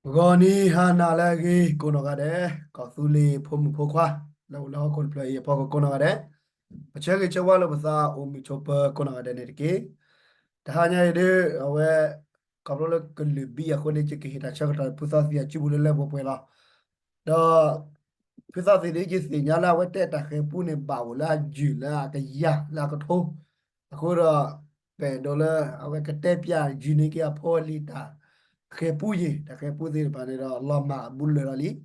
ဂီၤနံၤဟါနၤလၢအဂ့ၤ ကိးနီၢ်ဂၤဒဲး, ကီၢ်သူလ့ၤဖိမုၣ်ဖိခွါ လၢအိၣ်လၢဟီၣ်ခိၣ်တဖျၢၣ်အံၤအဖီခိၣ်ကိးနီၢ်ဂၤဒဲး, ပဆၢဂ့ၤဆၢဝါလၢပသးအိၣ်မုာ်ဆိးပၢၤကိးနီၢ်ဂၤဒဲးန့ၣ်တက့ၢ်. တဟါညါအံၤဒ် အဝဲ ခီဖျိလၢကလုာ်ဘံၣ်အဃိန့ၣ် ယကဟ့ၣ်တၢ်ဆၢကတီၢ်ဖုသီသံၣ်အစုပူၤလၢလၢပှဲၤပှဲၤလီၤ. ဒီး ဖုသီသံၣ်ဒ်ယသ့ၣ်ညါလၢအဝဲတဲတၢ်ဃဲၤပူန့ၣ် ဘၣ်အိၣ်လၢအယုၢ်လၢအကယၤလၢအကထိ အဃိဒီး ပအဲၣ်ဒိးလၢအဝဲကတဲပျးယုၢ်န့ၢ်က့ၤအဖိအလံၤတၢ်ဃဲၤပူယ့ၢ်, တၢ်ဃဲၤပူသ့ၣ်တဖၣ်န့ၣ်ဒီး လီၤမၢ်အဘူးလၢာ်လီၤ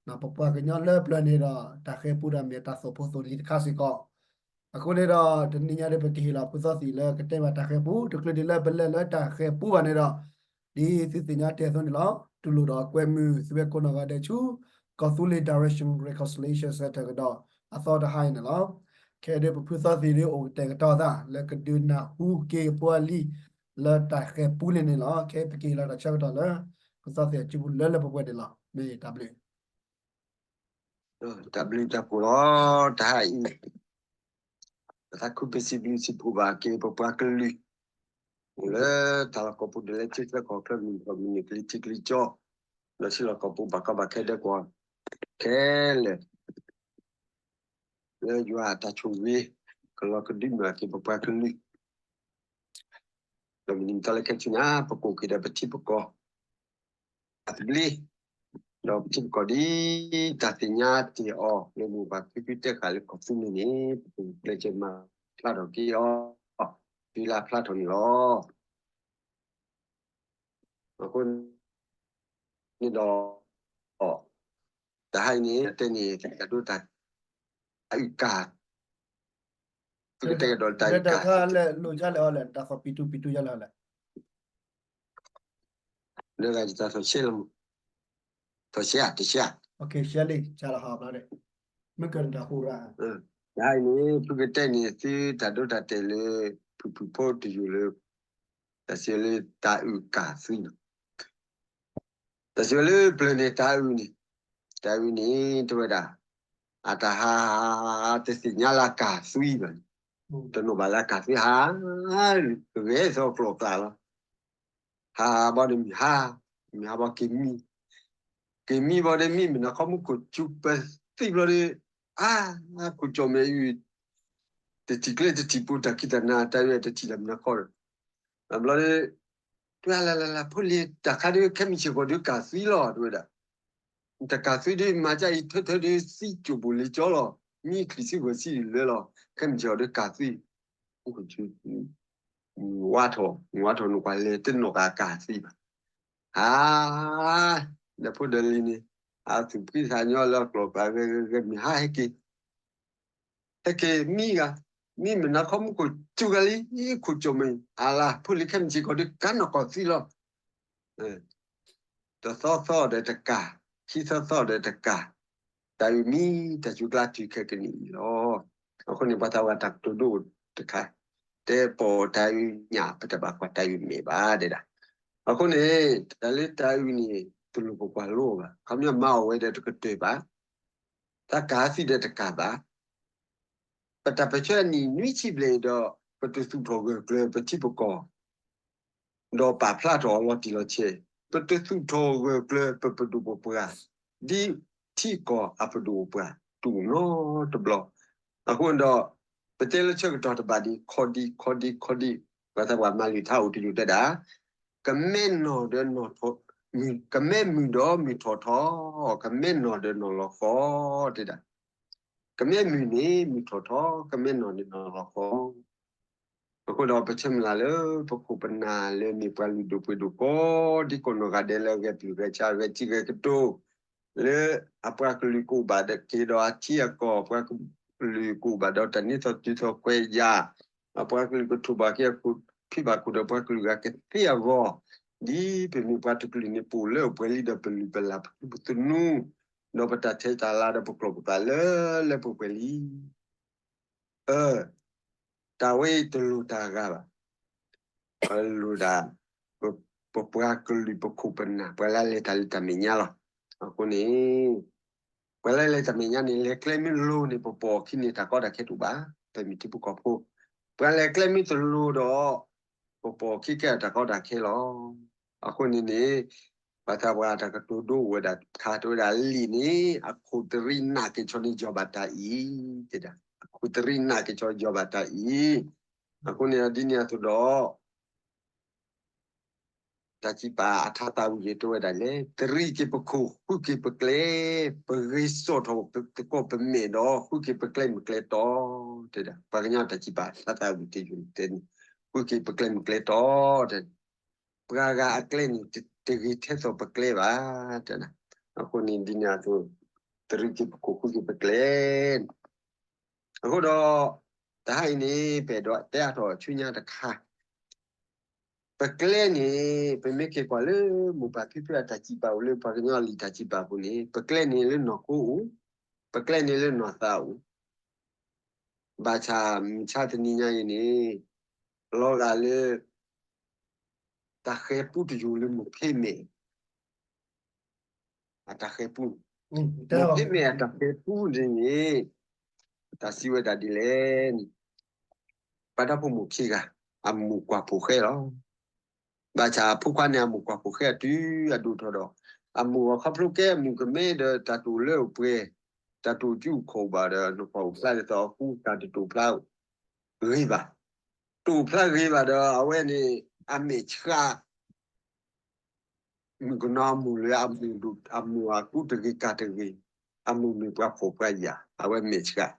လံ. ပပှၤကညီလၢပျၢၤန့ၣ်ဒီး တၢ်ဃဲၤပူဒီးမ့ၢ်တၢ်သိၣ်ဖိသိၣ်လံၤတခါစ့ၢ်ကီး. အဃိန့ၣ်ဒီး တနံၤညါဒီး ပကဟ့ၣ်လီၤဖုသီသံၣ်လၢကတဲဘၣ်တၢ်ဃဲၤပူ တချုးဒ်လၢပလဲၤလၢတၢ်ဃဲၤပူဘၣ်န့ၣ်ဒီး ဒ်သုသ့ၣ်ညါတဲအသိးန့ၣ်လီၤ. တူၢ်လိာ်ဒီးကွဲမုာ်သုဝဲကိးနီၢ်ဂၤဒဲးဆူ ကီၢ်သူလ့ၤ Direction Reconciliation Center ကဒီးအသီတဟါအံၤန့ၣ်လီၤ. ခဲအံၤဒ်ပဖုသီသံၣ်ဒ်အိၣ်ကတဲာ်ကတီၤသး လၢကဒုးနၢ်ဟူက့ၤအဖိအလံၤ လၢတၢ်ဃဲၤပူန့ၣ်န့ၣ်လီၤ. ခဲအံၤပကဟ့ၣ်လီၤတၢ်ဆၢကတီၢ်လၢ ဖုသီသံၣ်အစုပူၤလၢလၢပှဲၤပှဲၤန့ၣ်လီၤ. မ့ၢ်တၢ်ဘျုး တၢ်ဘျုးတၢ်ဖှိၣ်လီၤ. တဟါအံၤ ပသးခုပစံးဘျုးစံးဖှိၣ်ဘၣ်က့ၤ ပပှၤကလုာ် အိၣ်လၢတၢ်လီၢ်ကိးပူၤ ဒီးလၢထံချၢကီၢ်ချၢ မုၢ်ထီၣ်မုၢ်နုာ် ကလံၤထံးကလံၤကၠီ ဒီးထံလီၢ်ကိးပူၤ ဘၣ်ကီဘၣ်ခဲဒဲကဝီၤ ခဲလၢာ် လၢယွၤအတၢ်ဆိၣ်ဂ့ၤ ကလီၤကဒုမၢ်က့ၤ ပပှၤကလုာ် ဒီးမုၢ်နံၤမုၢ်သီလၢခဲဆူညါ ပကအိၣ်က့ၤဒီးပထံပကီၢ် အသဘျ့, ဒီးပထံပကီၢ်ဒ်တၢ်သ့ၣ်ညါတ့ၢ်အီၤ လၢမိၢ်ပၢ်ဖံဖုတဲဃာ်လၢကီၢ်သူလ့ၤန့ၣ် ပကကျဲးစၢးမၤဖျါထီၣ်က့ၤအီၤ တုၤလၢအဖျါထီၣ်န့ၣ်လီၤ. အဃိန့ၣ်ဒီး တဟါအံၤန့ၣ် တဲန့ၣ် တၢ်ဒိတၢ် အုၣ်ကၢ် သုကတဲကဒီးတၢ်အုၣ်ကၢ် လၢတၢ်ခါလဲၣ် လိၣ်ဒ်လဲၣ်အီၤလဲၣ် တၢ်သီၣ်ပံတူပံတူဒ်လဲၣ်အီၤလဲၣ် လၢဂၤယတၢ်သီၣ်ရှဲလီၤမး သီၣ်ရှဲဧါ တရှဲဧါ ရှဲလံ ရှဲလီၤဟးဘျီန့ၣ် မ့ၢ်ကတၢၢ်တၢ်ဟူးရၣ် တဟါအံၤန့ၣ် သုကတဲန့ၣ် သုတၢ်ဒိတၢ်တဲာ်လၢ ဖုၣ်ဖုၣ်ဖိတယိာ်လၢ တၢ်စံးလၢတၢ်အုၣ်ကၢ်သွံလီၤ. တၢ်စံးလၢပျၢၤန့ၣ် တၢ်အုၣ်န့ၣ် တၢ်အုၣ်န့ၣ် တဲဝဲဒၣ် အတၢ်ဟး တသ့ၣ်ညါလၢအကၢ်သွံဘၣ်န့ၣ် တနီၣ်ဘၣ်လၢအကၢ်သွံဟး ဂဲၤသီကျိာ်ကျါလီၤ. ဟးဘၣ်ဒီးမုၢ်ဟါ, မုၢ်ဟါဘၣ်က့ၤမံ, က့ၤမံဘၣ်ဒီးမံမုၢ်နၤခီမူခိၣ်စူၤပသံဘျီဒီး အါ ခိၣ်ကၠီၣ်မဲာ်အုၣ် တထံၣ်ကျဲတထံၣ်ပူၤ တၢ်ခံးတၢ်နၤ တၢ်အုၣ်တထံၣ်လၢမုၢ်နၤခီဒီး ဘျီဒီး တၢ်လၢလၢလၢ ဖိလံၤ တၢ်ခါဒ်ခဲမုၢ်ဆ့ၣ်ကီးဒ်ကၢ်သွံလီၤ တဲဝဲဒၣ် တကၢ်သွံဒ်မၤကၢ်အံၤ ထၢထၢဒ်သံကၠိၣ်ဘိၣ်လ့ကၠီလီၤ. မံချံၣ်ဆံဂီၤဆံလၢလီၤ. ခဲမုၢ်ဆ့ၣ်ကီးဒ်ကၢ်သွံ မူခိၣ်စူၤ မုၢ်ဝါထီၣ် မုၢ်ဝါထီၣ်နကွၢ်လဲၤတနီၣ်ဃာ်ကၢ်သွံဘၣ်. ဟါ ဒီးဖိဒီးလံၤန့ၣ် အသူၣ်ဖှံသးညီလၢအကျိာ်ကျါ ဂဲၤဂဲၤဂဲၤမုၢ်ဟါဟဲက့ၤ ဟဲက့ၤမံဂၤ မံမုၢ်နၤခီမူခိၣ်စူၤဂၤလံ ခိၣ်ကၠီၣ်မဲာ် အလါ ဖိလံၤခဲမုၢ်ဆ့ၣ်ကီးဒ်ကၢ်နီၢ်ကီၢ်သွံလီၤ. တသီသီဒီးတကၢ်, ခံသီသီဒီးတကၢ်, တၢ်အုၣ်မံ တၢ်စူၤကျါတုၤခဲကနံၣ်အံၤလီၤ. အဃိန့ၣ် ပှၤသးဝဲတၢ်ကတိၤဒိတခါ, တဲပိာ်တၢ်အုၣ်ညၣ် ပတဘၣ်ကွၢ်တၢ်အုၣ်မဲာ်ဘၣ်ဒဲဒၣ်. အဃိန့ၣ် တၢ်လၢတၢ်အုၣ်န့ၣ် တလိၣ်ပကွၢ်လိဘၣ်. ခီပညီမၤအီၣ်ဝဲဒီးတကတၢၢ်ဘၣ်, တၢ်ကၢ်သွံဒီးတကၢ်ဘၣ် ပတၢ်ပၢၢ်ဆၢအနံၣ်နွံဆံဘျဲၣ်အံၤဒီး ပတသူၣ်ထီၣ်ဂၢၢ်ကျၢၤပထံပကီၢ်, ဒီးပာ်ဖျါထီၣ်အီၤလီၤတံၢ်လီၤဆဲး, ပတသူၣ်ထီၣ်ဂၢၢ်ကျၢၤပပဒိၣ်ပပှၢ်, ဒ်ထံကီၢ်အပဒိၣ်ပပှၢ်တအိၣ်နီတဘျီ. အဃိဒီး ပတဲလၢဆၢကတီၢ်တဘၣ်ဒံး ခီဒံး ခီဒံး ခီဒံး, ပှၤသးပှၢ်မၤလုၢ်ထါအိၣ်တယိာ်တဲဒၣ် ကမဲနီၢ်ဒီးနီၢ်ထီၣ်, ကမဲမုၢ်ဒီးမုၢ်ထီၣ်ထီ, ကမဲနီၢ်ဒီးနီၢ်လီၤဃီ, တဲဒၣ် ကမဲမုၢ်န့ၣ်မုၢ်ထီၣ်ထီ, ကမဲနီၢ်န့ၣ်နီၢ်လီၤဃီ. အဃိဒီးပဆၢမုၢ်လၢ်လၢပခိၣ်ပနၢ်လၢမ့ၢ်ပှၤလုၢ်ဒိၣ်ပှ့ၤဒိၣ်ကိးဒံကိးနီၢ်ဂၤဒဲးလၢအဂဲၤပျုၢ်ဂဲၤဆှးဂဲၤစံၣ်ဂဲၤကတိၤ လၢအပှၤကလုာ်ကအိၣ်ဘၣ်ဒီးက့ၤဒီးအထံအကီၢ်, ပှၤကလုာ်ကအိၣ်ဘၣ်ဒီးတၢ်နံၤသီတုၤသီခွဲးယာ်, အပှၤကလုာ်ကထိၣ်ဘၣ်က့ၤအခိၣ်ဖံးဘၣ်ခိၣ်ဒီးပှၤကလုာ်ဂၤကသ့အဂီၢ်, ဒ်ပမ့ၢ်ပှၤတကလုာ်န့ၣ် ပအိၣ်လၢအပှဲၤလံဒီးပလုၢ်ပလၢ်ပဒူပသနူ, ဒီးပတၢ်ထဲတၢ်လၤဒီးပကျိာ်ပသးလၢလၢပှဲၤပှဲၤလံ. အၢ တၢ်ဝဲအံၤတလိၣ်တၢ်ဂၤဘၣ်. ပလိၣ်ဒၣ် ပပှၤကလုာ်ပခိၣ်ပနၢ် ပှၤလၢအလဲၤတၢ်လၢတၢ်မဲာ်ညါလီၤ. အဃိန့ၣ် ပှၤလၢအလဲၤတၢ်မဲာ်ညါန့ၣ် လဲၤကျဲမ့ၢ်လိၤန့ၣ် ပပိာ်အခံန့ၣ် တၢ်ကီတၢ်ခဲတအိၣ်ဘၣ်. ပမ့ၢ်ထံဖိကီၢ်ဖိ, ပှၤလဲၤကျဲမ့ၢ်တလိၤဒီး ပပိာ်ခံကဲအတၢ်ကီတၢ်ခဲလီၤ. အဃိန့ၣ်န့ၣ် ပှၤသးပှၢ်တၢ်ကတိၤဒိအိၣ်ဝဲဒၣ်တခါ တဲဝဲဒၣ်လံာ်န့ၣ် အခိၣ်တရံးနာ်က့ၤဆီန့ၣ်ယီၢ်ဘၣ်တၢ်အံၤ တဲဒၣ် အခိၣ်တရံးနာ်က့ၤဆီယီၢ်ဘၣ်တၢ်အံၤ, အဃိန့ၣ်ဒ်န့ၣ်အသိးဒီး တၢ်စံးပာ်အထါသးဝံၣ်က့ၤတဲဝဲဒၣ်လဲၣ်, တရံးက့ၤပခိၣ် ဃုက့ၤပကျဲ, ပဂ့ၤစိာ်ထီၣ်သကိးပမဲာ်ဒီး ဃုက့ၤပကျဲမုၢ်ကျဲတီ, တဲဒၣ် ပှၤကညီတၢ်စံးပာ်အထါသးဝံၣ်တယုၢ်တဲန့ၣ်, ဃုက့ၤပကျဲမုၢ်ကျဲတီ, တဲ, ပှၤဂၤအကျဲန့ၣ် တဂ့ၤထဲသိးပကျဲဘၣ်, တဲဒၣ်, အဃိန့ၣ်ဒ်န့ၣ်အသိး တရံးက့ၤပခိၣ် ဃုက့ၤပကျဲ အဃိဒီး တဟါအံၤန့ၣ် ပအဲၣ်ဒိးတဲအါထီၣ်ဆူညါတခါ, ပကျဲန့ၣ် ပမ့ၢ်က့ၤကွၢ်လၢမိၢ်ပၢ်ဖံဖုအတၢ်စံးပာ်အိၣ် လၢပှၤကညီအလံာ်တၢ်စံးပာ်အပူၤန့ၣ် ပကျဲန့ၣ်လၢနီၢ်ခိအိၣ်, ပကျဲန့ၣ်လၢနီၢ်သးအိၣ်, ဘၣ်ဆၣ်မုၢ်ဆါတနံၤညါအံၤန့ၣ် လီၤဂာ်လၢ တၢ်ဃဲၤပူတယုၢ်လၢမိၢ်ဖ့မဲာ် အတၢ်ဃဲၤပူ, မိၢ်ဖ့မဲာ်အတၢ်ဃဲၤပူန့ၣ်န့ၣ် တၢ်စံးဝဲဒၣ်ဒ်လဲၣ်န့ၣ်, ပှၤဒီဖိမိၢ်ခံဂၤ အမိၢ်ကွၢ်ဖိၣ်ဃဲလီၤ. ဘၣ်ဆၣ်အဖိခွါန့ၣ် အမိၢ်ကွၢ်ဖိၣ်ဃဲအတုၤအဒိၣ်ထီၣ်ဒီး အမိၢ်အီၤခီဖျိကဲအမုၢ်ကမဲဒီး တၢ်တအိၣ်လၢအိၣ်ပှဲၤ, တၢ်တအိၣ်စုအိၣ်ခီၣ်ဘၣ်ဒီး နကွၢ်အိၣ်ဖျါဒ်သိးအဃိ တၢ်တတိာ်ဖျါဂ့ၤဘၣ်, တအိၣ်ဖျါဂ့ၤဘၣ်ဒီး အဝဲန့ၣ် အမဲာ်ဆှး မုၣ်ကနီၤအမိၢ်လၢအမိၢ်ဒိၣ် အမိၢ်အကူတဂ့ၤကၢ်တဂ့ၤ, အမိၢ်မ့ၢ်ပှၤဖှီၣ်ပှၤယာ် အဝဲမဲာ်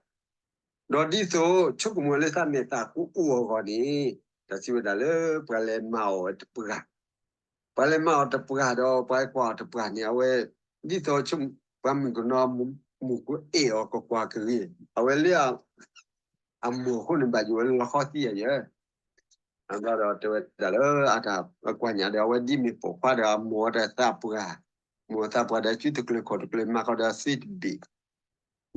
ဆှး, ဒီးဒ်သိးဆိကမိၣ်လၢသးမဲာ်သးဃူအိၣ်အဂီၢ်န့ၣ် တၢ်စံးဝဲဒၣ်လၢပှၤလဲၤမၤအီၤတပှၢ်, ပှၤလဲၤမၤအီၤတပှၢ်ဒီး ပှၤကွၢ်အီၤတပှၢ်န့ၣ် အဝဲ ဒ်သိး ပှၤမုၣ်ကနီၤ မိၢ်ကအဲၣ်အီၤကကွၢ်ကဂ့ၤ အဝဲလၢ အမိၢ်အဃိန့ၣ် ဘၣ်ယိၣ်ဝဲလီၤဃီသံယဲ အဘျီဒီးတဲဝဲဒၣ်လၢအတၢ်ကွၢ်ညၣ်ဒီး အဝဲဒ်မ့ၢ်ပိာ်ခွါဒီး အမိၢ်အတၢ်သးပှၢ်, မိၢ်အသးပှၢ်ဒီး စုတကျၢၤခီၣ်တကျၢၤ မၤဃီဒီးသ့တဘ့ၣ်,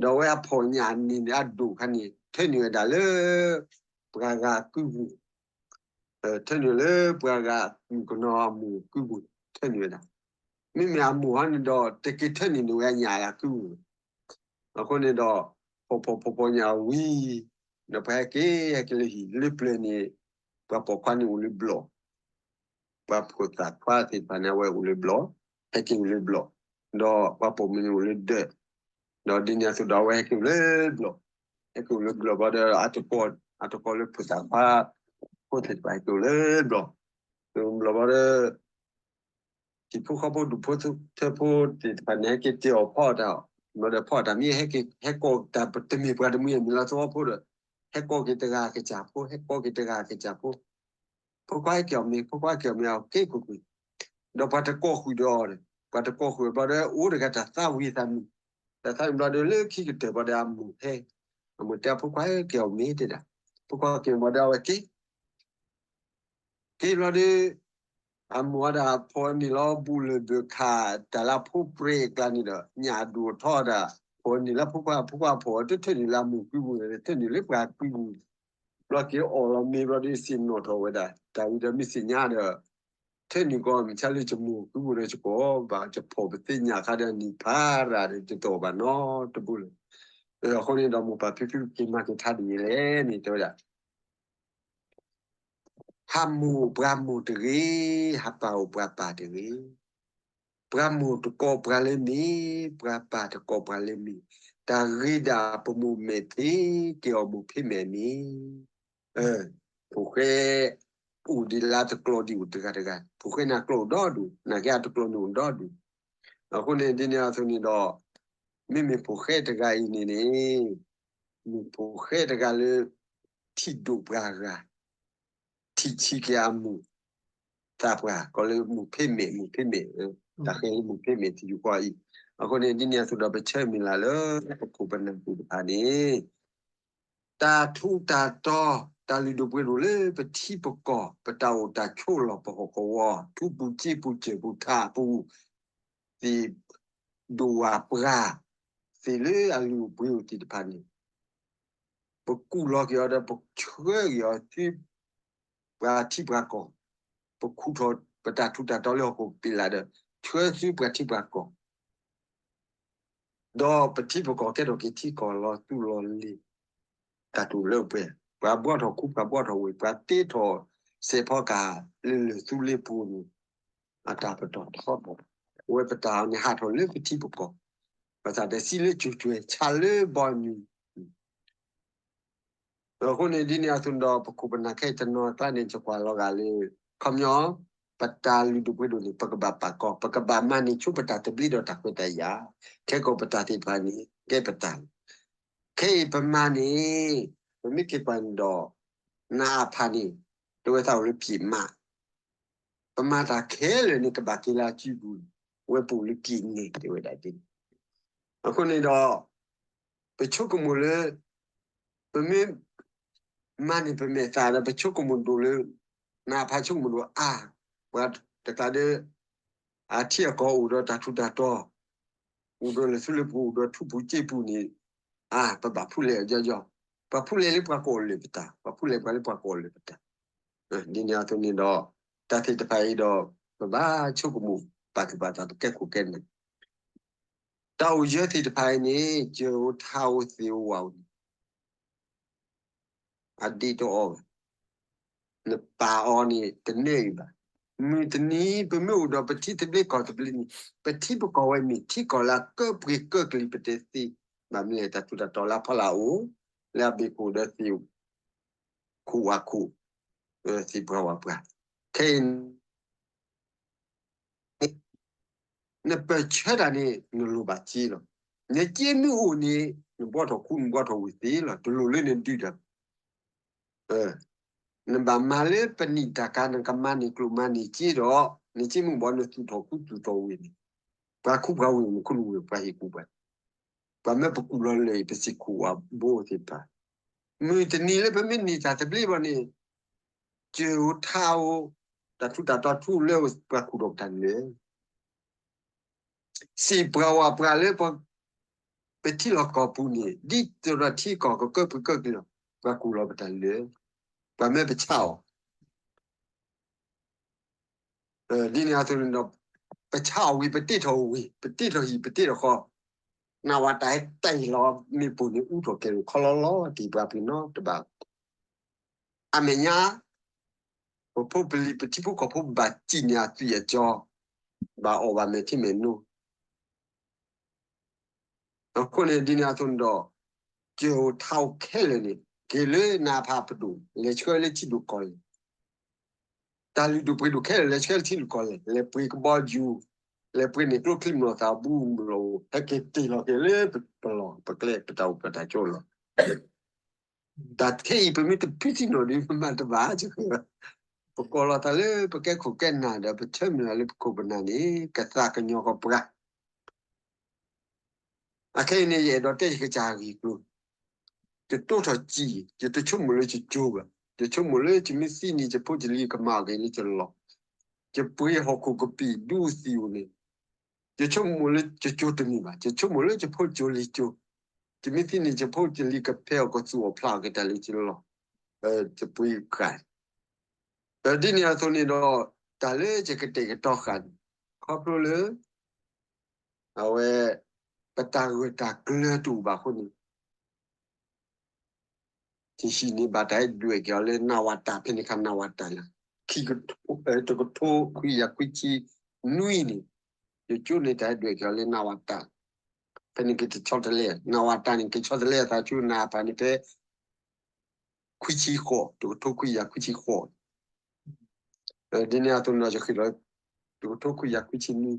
ဒီးအဝဲအဖှီၣ်ညၣ်န့ၣ်န့ၣ် အဒိၣ်ခါန့ၣ် ထၢနုာ်ဝဲဒၣ်လၢ ပှၤဂၤကုပူၤ ထၢနုာ်လၢပှၤဂၤမုၣ်ကနီၤအမိၢ်ကုပူၤ ထၢနုာ်ဝဲဒၣ်, မ့မ့ၢ်အမိၢ်ဟီန့ၣ်ဒီး တက့ၤထၢနုာ်န့ၢ်ဝဲအညၣ်အကုပူၤ, အဃိန့ၣ်ဒီး ဖှီၣ်ဖှီၣ်ဖှီၣ်ဖှီၣ်ညၣ်ဝံၤ ဒီးပှၤဟဲက့ၤ ဟဲက့ၤလၢဟံၣ်လၢပျၢၤန့ၣ် ပှၤပိာ်ခွါန့ၣ်အိၣ်လၢဘျီၣ် ပှၤဖိသၣ်ခွါသ့ၣ်တဖၣ်န့ၣ် အဝဲအိၣ်လၢဘျီၣ်, ဟဲက့ၤအိၣ်လၢဘျီၣ်, ဒီးပှၤပိာ်မုၣ်န့ၣ်အိၣ်လၢဒၢး, ဒီးဒ်န့ၣ်အသိးဒီး အဝဲဟဲက့ၤအိၣ်လၢဘျီၣ်, ဟဲက့ၤအိၣ်လၢဘျီၣ်ဘၣ်ဒီး အတကိး အတကိးလၢဖိသၣ်ခွါ ဖိသ့ၣ်တဖၣ်ဟဲက့ၤအိၣ်လၢဘျီၣ်, ဘျီၣ်ဘၣ်ဒီး ဟံၣ်ဖိဃီဖိဒူၣ်ဖိထၢဖိသ့ၣ်တဖၣ်န့ၣ် ဟဲက့ၤတ့ၢ်အီၣ်ဖီအီၣ်တၢ်, ဘျီဒီးဖီအီၣ်တၢ်မ့ၢ်ဟဲက့ၤ ဟဲကိးတၢ်တမ့ၢ်ပှၤတမှံၤအမံၤလီၤသဝီဖိဒီး ဟဲကိးက့ၤတဂၤကစၢ်ဖိ ဟဲကိးက့ၤတဂၤကစၢ်ဖိ, ဖိခွါဟဲက့ၤအီၣ်မ့ၤ ဖိခွါဟဲက့ၤအီၣ်မ့ၤ အီၣ်က့ၤကွ့ၢ်ကွ့ၢ်, ဒီးပှၤတကိးဃုာ်ဒီးအီၤဒီး ပှၤတကိးဃုာ်ဘျီဒီး အိၣ်တဂၤတၢ်သးဝံၣ်သးမုာ်, တၢ်သးဝံၣ်ဘျီဒီး လၢခံကတၢၢ်ဘျီဒီးအမိၢ်ဟဲ, အမိၢ်တဲဖိခွါဟဲက့ၤအီၣ်မ့ၤတဲဒၣ်, ဖိခွါက့ၤအီၣ်မ့ၤဒီးအဝဲက့ၤ က့ၤဘျီဒီး အမိၢ်ဝဲဒၣ်ဖီၣ်န့ၢ်လီၤ ဘူးလၢၢ်ဘၢၣ်ခး တၢ်လၢအဖိပြဲအကျါန့ၣ်ဒီး ညၣ်အဒိၣ်အထီဒၣ် ဖီၣ်န့ၢ်လၢဖိခွါ ဖိခွါဖီၣ်တထၢနုာ်လၢအမိၢ်ကုပူၤ ထၢနုာ်လၢပှၤကုပူၤ, ဘျီက့ၤအီၣ်လီၤမ့ၤဘျီဒီး စ့ၢ်နီၣ်ထီၣ်ဝဲဒၣ် တၢ်ဝံၤဒီးမ့ၢ်သ့ၣ်ညါဒီး ထၢနုာ်ကီးမ့ၢ်ဆါလၢယမိၢ်ကုပူၤဒီး ယကိးဘၣ် ယဖီၣ်ပသ့ၣ်ညၣ်ခါဒီးနံၣ်ဖးရၤဒီး ယတအီၣ်ဘၣ်နီတဘိလၢၤ, အဃိန့ၣ်ဒီး မိၢ်ပၢ်ဖံဖုက့ၤမၤက့ၤထါဒ်အံၤလဲၣ်န့ၣ် တဲဝဲဒၣ် ဟးမိၢ်အိၣ်ပှၤမိၢ်တဂ့ၤ, ဟးပၢ်အိၣ်ပှၤပၢ်တဂ့ၤ. ပှၤမိၢ်တကိးပှၤလၢမ့ၢ်, ပှၤပၢ်တကိးပှၤလၢမ့ၢ်, တၢ်ဂ့ၤဒၣ်ပမိၢ်မဲာ်ဖံး, က့ၤအီၣ်မိၢ်ဖံးမဲာ်မ့ၢ်, ဖိၣ်ဃဲ အိၣ်ဒံးလၢတကျိၤဒံးအိၣ်တဂၤတဂၤ, ဖိၣ်ဃဲန့ၣ်အကျိၤအိၣ်ဒီဒူၣ်, နာ်က့အတကျိၤန့ၣ်အိၣ်ဒီဒူၣ်, အဃိန့ၣ် ဒ်န့ၣ်အသိးန့ၣ်ဒီး မ့မ့ၢ်ဖိၣ်ဃဲတဂၤအံၤန့ၣ်န့ၣ် မ့ၢ်ဖိၣ်ဃဲတဂၤလၢ ထံၣ်ဒိၣ်ပှၤဂၤ, ထံၣ်ဆံးက့ၤအမိၢ်သးပှၢ် ကိးလၢမိၢ်ဖံးမဲာ် မိၢ်ဖံးမဲာ်, တၢ်ဃဲလၢမိၢ်ဖံးမဲာ်တယူၤဃီအံၤ, အဃိန့ၣ် ဒ်န့ၣ်အသိးဒီး ပဆၢမုၢ်လၢ်လၢ ပခိၣ်ပနၢ်သ့ၣ်တဖၣ်န့ၣ် တၢ်ထူးတၢ်တီၤ တၢ်လုၢ်ဒိၣ်ပှ့ၤဒိၣ်လၢပထံပကီၢ် ပတၢ်အိၣ်တၢ်ဆိးလီၢ် ပဟီၣ်ကဝီၤ ထူပူၤစ့ပူၤစၢၢ်ပူၤထးပူၤ သ့ၣ်ဒိၣ်ဝၣ်ပှၢ် သ့ၣ်လၢအလုၢ်အိၣ်ပှ့ၤအိၣ်သ့ၣ်တဖၣ်န့ၣ် ပကူၣ်လီၤက့ၤအီၤဒီး ပဆှၢက့ၤအီၤဆူ ပှၤထံပှၤကီၢ်, ပခူၣ်ထီၣ်ပတၢ်ထူးတၢ်တီၤလၢဟီၣ်ခိၣ်ကပံာ်လးဒီး ဆှၢဆူပှၤထံပှၤကီၢ် ဒီးပထံပကီၢ်ကဲထီၣ်က့ၤထံကီၢ်လီၤသူလီၤလ့ၤ တၢ်တူၢ်လၢပှဲၤ, ပှၤဘှီထီၣ်ခူ ပှၤဘှီထီၣ်ဝ့ၢ်, ပှၤတ့ထီၣ် စဲးဖီကဟၣ်လၢလၢၢ်သူလ့ၤပူၤန့ၣ် အတၢ်ပတီၢ်ထီဘိ, အဝဲပတၢ်အီၤန့ၣ်ဟးထီၣ်လၢပထံပကီၢ်, ဘၣ်ဆၣ်ဒီးစံးလၢကၠိၤကွဲၤဆးလၢဘီနုၤ အဃိန့ၣ် ဒ်န့ၣ်အသိးဒီး ပခိၣ်ပနၢ်ခဲအံၤတနီၤအကျါန့ၣ် ယကွၢ်လီၤဂာ်လၢ ခီပညီ ပတၢ်လုၢ်ဒိၣ်ပှ့ၤဒိၣ်န့ၣ် ပကဘၣ်ပာ်ကီ, ပကဘၣ်မၤန့ၢ်ဆိပတၢ်သဘျ့ဒီးတၢ်ခွဲးတၢ်ယာ်, ခဲကီၢ်ပတၢ်သ့ၣ်တဖၣ်န့ၣ် ကဲပတၢ်လီၤ. ခဲအံၤပမၤန့ၣ် ပမ့ၢ်က့ၤကွၢ်န့ၣ်ဒီး နအဖၣ်န့ၣ် တဝဲသးအိၣ်လၢပံးမး ပမၤတၢ်ခဲလၢာ်န့ၣ် ကဘၣ်က့ၤလၢအစုပူၤ, အဝဲပအိၣ်လၢကံးန့ၣ် တဲဝဲဒၣ်ဒ်န့ၣ်. အဃိန့ၣ်ဒီး ပဆိကမိၣ်လၢ ပမ့ၢ်မၤန့ၢ်ပမဲာ်သးဒီး ပဆိကမိၣ်ဒိၣ်လၢ နအဖၣ်ဆိကမိၣ်ဒိၣ်အါ, ပှၤတကျါဒီး အထံအကီၢ်အိၣ်ဒီးတၢ်ထူးတၢ်တီၤ, အိၣ်ဒီးလၢၢ်သူလ့ၤပူၤ အိၣ်ဒီးထူပူၤစ့ပူၤန့ၣ်, အါ ပဘၣ်ဖူလဲၣ်အီၤယီယီ, ပှၤဖူလဲၣ်လၢပှၤကအိၣ်လၢပတၢ်, ပှၤဖူလဲၣ်ပှၤလၢပှၤကအိၣ်လၢပတၢ် ဒ်န့ၣ်အသိးန့ၣ်ဒီး တၢ်သ့ၣ်တဖၣ်အံၤဒီး ပဘၣ်ဆိကမိၣ် ပာ်သူၣ်ပာ်သး ပကဲခိၣ်ကဲနၢ်, တၢ်အိၣ်ယၢၤသ့ၣ်တဖၣ်အံၤန့ၣ် ယိၤထါအိၣ်သ့ၣ်အိၣ်ဝးအိၣ်န့ၣ် အဒ့တအီၣ်ဘၣ်, နပာ်အီၤန့ၣ် တနၢအံၤဘၣ်. မုၢ်တနံၤ ပမ့ၢ်အိၣ်ဒီးပထံသဘျ့ကီၢ်သဘျ့န့ၣ် ပထံပကီၢ်ဝဲမ့ၢ်ထံကီၢ်လၢအကၢပှ့ၤကၢကလံၤ ပတဲသ့, ဘၣ်မနုၤလဲၣ် တၢ်ထူးတၢ်တီၤလၢအဖီလာ်အိၣ်, လၢအဘ့ၣ်ခိၣ်ဒီးသ့ၣ် ခိၣ်ဝးခိၣ်, သ့ၣ်ပှၢ်ဝးပှၢ်, ခဲအံၤ နပၢၢ်ဆၢတၢ်န့ၣ် နလိၣ်ဘၣ်စ့လီၤ. နစ့မ့ၢ်အိၣ်န့ၣ် နဘှီထီၣ်ခူ နဘှီထီၣ်ဝ့ၢ်သ့လီၤ. တလိၣ်လၢနဒုးတၢ် နဘၣ်မၤလၢပနံၣ်တၢ်ကါ နကမၤန့ၢ်ကျိၣ်မၤန့ၢ်စ့ဒီး နစ့မ့ၢ်ဘှီ နသူၣ်ထီၣ်ခူသူၣ်ထီၣ်ဝ့ၢ်န့ၣ်, ပှၤခူပှၤဝ့ၢ် နခူနဝ့ၢ် ပှၤဟ့ၣ်ကူၣ်ပှၤ, ပှၤမၢပကူၣ်လီၤလၢာ်အံၤ ပစံးခိၣ်ဝးဘိသ့ၣ်တဖၣ်, မုၢ်တနံၤလၢပမ့ၢ်န့ၢ်တၢ်သဘျ့ဘၣ်န့ၣ် ယိၤထါအိၣ်, တၢ်ထူးတၢ်တီၤထူလၢပှၤကူၣ်ထီၣ်ပတၢ်လၢာ် သ့ၣ်ပှၢ်ဝးပှၢ်လၢ ပထံလီၢ်ကီၢ်ပူၤန့ၣ် ဒ်သိးဒီးထံကီၢ်ကကၢပှ့ၤကၢကလံၤလီၤ. ပှၤကူၣ်လီၤပတၢ်လၢာ်, ပှၤမၢပဆါအီၤ, ဒ်န့ၣ်အသိးန့ၣ်ဒီး ပဆါအီၤဝံၤ ပတ့ထီၣ်ဝ့ၢ် ပတ့ထီၣ်ဟံၣ် ပတ့ထီၣ်ဃီ, နးဝးတၢ်ဟဲတ့ၢ်လီၤမ့ၣ်ပိၢ်န့ၣ် အူထီၣ်ကဲၤလိာ်ခီလီၤလီၤ တ့ၢ်ပှၤပှ့ၤနီတဘၣ် အမဲာ်ညါ ပဖိပလံၤ ပထံဖိကီၢ်ဖိ ဘၣ်စံၣ်န့ၢ်အသွံၣ်အစီၤ, ဘၣ်အီၣ်ဘၣ်မဲာ်ထံမဲာ်နိ, အဃိန့ၣ် ဒ်န့ၣ်အသိးန့ၣ်ဒီး ယိၤထါအိၣ်ခဲလၢာ်န့ၣ် က့ၤလၢနအဖၣ်ပဒိၣ် လဲၤဆှၢလၢထံဒိၣ်ကီၢ်လဲၢ်, တၢ်လုၢ်ဒိၣ်ပှ့ၤဒိၣ်ခဲလၢာ် လဲၤဆှၢလၢထံဒိၣ်ကီၢ်လဲၢ်, လဲၤပှ့ၤကဘီယူၤ, လဲၤပှ့ၤန့ၢ်ကျိချံမျိာ်သၣ်ဘူမလိၤ, ဟဲက့ၤတ့ၢ်လီၤက့ၤလၢပလီၢ် ပကျဲ ပတၢ်အိၣ်ပတၢ်ဆိးလီၤ. တၢ်ခဲအံၤ ပမ့ၢ်တဖံးသံနီၣ်ဒုး ပမၤတဘၣ်, ပကိးလီၤသးလၢပကဲခိၣ်ကဲနၢ်ဒီး ပဆၢမုၢ်လၢ်လၢပခိၣ်ပနၢ်န့ၣ် ကသးကညီၤကပှၤ အခဲအံၤန့ၣ် ယအဲၣ်ဒိးတဲယကစၢ်အဂ့ၢ်အကျိၤ, ယတိထီၣ်စံၣ်, ယတဆိကမိၣ်လၢယကၠိဘၣ်, ယဆိကမိၣ်လၢယမ့ၢ်သံန့ၣ် ယဖိယလံၤကမၤအီၤက့ၤလၢယလီၢ်, ယပှ့ၤဟီၣ်ခိၣ်ကပံာ်ဒူသံၣ်အိၣ်န့ၣ်, ယဆိကမိၣ်လၢယကၠိတမ့ၢ်ဘၣ်, ယဆိကမိၣ်လၢယဖိကၠိလံၤကၠိ, ယမ့ၢ်သံန့ၣ် ယဖိယလံၤကဖဲအီၤကသူၣ်အီၤဖျးအီၤက့ၤတၢ်လၢယလီၢ်, ယပှ့ၤဃာ် ဒီးဒ်န့ၣ်အသိးန့ၣ်ဒီး တၢ်လၢယကတဲာ်ကတီၤဃာ်န့ၣ် ခီဖျိလၢ အဝဲ ပတၢ်ဂၢၢ်တၢ်ကျၢၤတအိၣ်ဘၣ်အဃိန့ၣ် ယဟံၣ်န့ၣ်ဘၣ်တၢ်ဟဲဒွဲၣ်က့ၤအီၤလၢနးဝးတၢ် ဖဲန့ၣ်အခါ နးဝးတၢ်လၢ ခံကထိ တကထိခွံကယၤခွံဆံနွံန့ၣ် ယကၠိန့ၣ်တၢ်ဟဲဒွဲၣ်က့ၤအီၤလၢနးဝးတၢ် ဖဲန့ၣ်က့ၤတဆီတလဲ နးဝးတၢ်န့ၣ် က့ၤဆီတလဲအသးဆူနအဖၣ်န့ၣ်ဖဲ ခွံဆံဃိး တကထိခွံကယၤခွံဆံဃိး ဒ်န့ၣ်အသိးန့ၣ်ဒီး ယဃ့ၢ်လီၤ တကထိခွံကယၤခွံဆံနွံ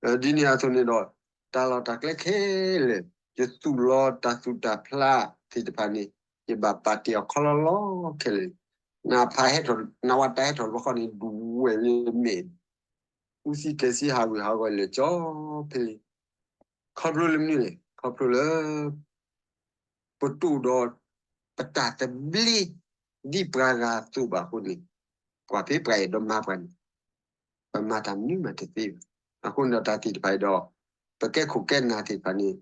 ဒ်န့ၣ်အသိးန့ၣ်ဒီး တၢ်လီၢ်တၢ်ကျဲခဲလၢာ် ယသူၣ်လီၤတၢ်သူၣ်တၢ်ဖျးသ့ၣ်တဖၣ်န့ၣ် ယဘၣ်ပာ်တ့ၢ်အီၤခီလီလီခဲလၢာ် နဖးဟဲထီၣ် နဝၤတၢ်ဟဲထီၣ်တဘျီဃီန့ၣ် ဒူဝဲလၢမဲာ် အူသံကဲၤသံဟးဝ့ၢ်ဟးဂီၤလၢာ်ကၠီဖဲလံ ခီဖျိလၢမနုၤလဲၣ် ခီဖျိလၢ ပတိၢ်ဒီး ပတၢ်သဘျ့ ဒ်ပှၤဂၤအသိးဘၣ်အဃိန့ၣ် ကွၢ်ဖဲပှၤအဲၣ်ဒိးမၤပှၤန့ၣ် ပမၤတၢ်မနုၤမးတသ့ဘၣ်. အဃိန့ၣ်ဒီးတၢ်သ့ၣ်တဖၣ်အံၤဒီး ပကဲခိၣ်ကဲနၢ်သ့ၣ်တဖၣ်န့ၣ်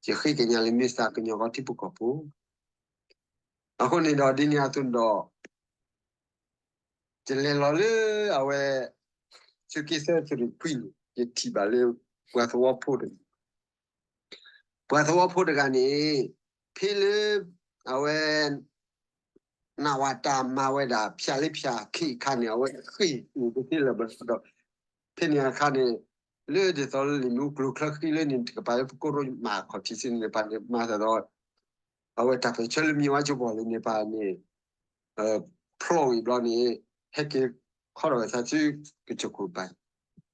ယဃ့ကညးလၢမ့ၢ်သးကညီၤဃီထံဖိကီၢ်ဖိ အဃိန့ၣ်ဒီးဒ်န့ၣ်အသိးန့ၣ်ဒီး ယလဲၤလီၤလၢအဝဲ ဆၢက့သၢဆၢတခွံန့ၣ် ယထံၣ်ဘၣ်လၢ ပှၤသဝီဖိတဂၤ ပှၤသဝီဖိတဂၤန့ၣ် ဖဲလၢ အဝဲ နးဝးတၢ်မၤဝဲဒၣ် ဖၠးလၢဖၠးခံခါန့ၣ် အဝဲဃ့ၢ်အိၣ်ကသ့လၢၤဘၣ်ဒီး ဖဲန့ၣ်အခါန့ၣ် လၢဒ်သိးလၢလံာ်မူကျိၤချၢဃံလၢန့ၣ် တကပၤလၢပကိရိမးခီၣ်ထံးစ့ၢ်န့ၣ် ပှၤန့ၣ်မၤသးဒီး အဝဲတၢ်ပၢၢ်ဆၢလၢမံၤဝါကၠိပီၢ်လၢန့ၣ် ပှၤန့ၣ် ဖျိအံၤဘျီန့ၣ် ဟဲက့ၤခီထီၣ်ဝဲသးဆူကၠိခိၣ်တပၤ,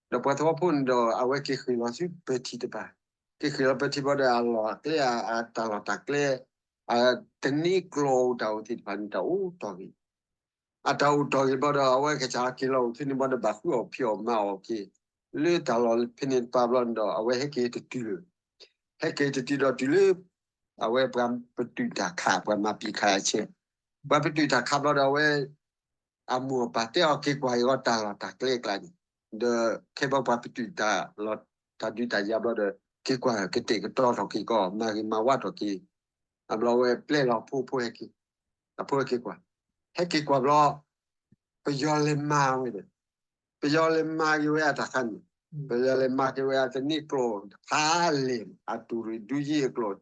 ဒီးပှၤသဝီဖိန့ၣ်ဒီး အဝဲက့ၤဃ့ၢ်လီၤဆူပၢၤထံးတပၤ, က့ၤဃ့ၢ်လီၤပၢၤထံးဘျီဒီး အလီၢ်အကျဲ အတၢ်လီၢ်တၢ်ကျဲ တနံၤကျိၤတၢ်အိၣ်သ့ၣ်တဖၣ်န့ၣ် တၢ်အိၣ်တီၢ်ဂ့ၤ အတၢ်အိၣ်တီၢ်ဂ့ၤဘျီဒီး အဝဲကစၢ်က့ၤလီၤအိၣ်ဖဲန့ၣ်ဘျီဒီး ဘၣ်ဃုအီၣ်ဖံးအီၣ်မၤအီၣ်က့ၤ လၢတၢ်လီၢ်ဖဲန့ၣ်တပၤဘျီန့ၣ်ဒီး အဝဲဟဲက့ၤတတုၤလၢၤ, ဟဲက့ၤတတုၤဒီးတုၤလၢ အဝဲပှၤပတုာ်တၢ်ခး ပှၤမၤပံာ်ခးအဆဲး, ပှၤပတုာ်တၢ်ခးဘျီဒီး အဝဲ အမိၢ်အပၢ်တဲအီၤက့ၤကွၢ်အီၤတၢ်လီၢ်တၢ်ကျဲအကျါန့ၣ်, ဒီးခဲဘျီပှၤပတုာ်တၢ်လီၢ်တၢ်ဒုးတၢ်ယၤဘျီဒီး က့ၤကွၢ်ကတဲာ်ကတီၤထီၣ်က့ၤကီး မၤဂ့ၤမၤဝါထီၣ်က့ၤ, အဘျီဝဲပျဲလီၤဖိဖိဟဲက့ၤ, အဖိဟဲက့ၤကွၢ်, ဟဲက့ၤကွၢ်ဘျီ ပယီၤလဲၤမၤဝဲဒီး ပယီၤလဲၤမၤက့ၤဝဲအတၢ်ခါန့ၣ်, ပယီၤလဲၤမၤက့ၤဝဲအတနံၣ်ကျိၤ ဖးလဲၢ် အတူၢ်ရံၣ်ဒုးယံၤအကျိၤ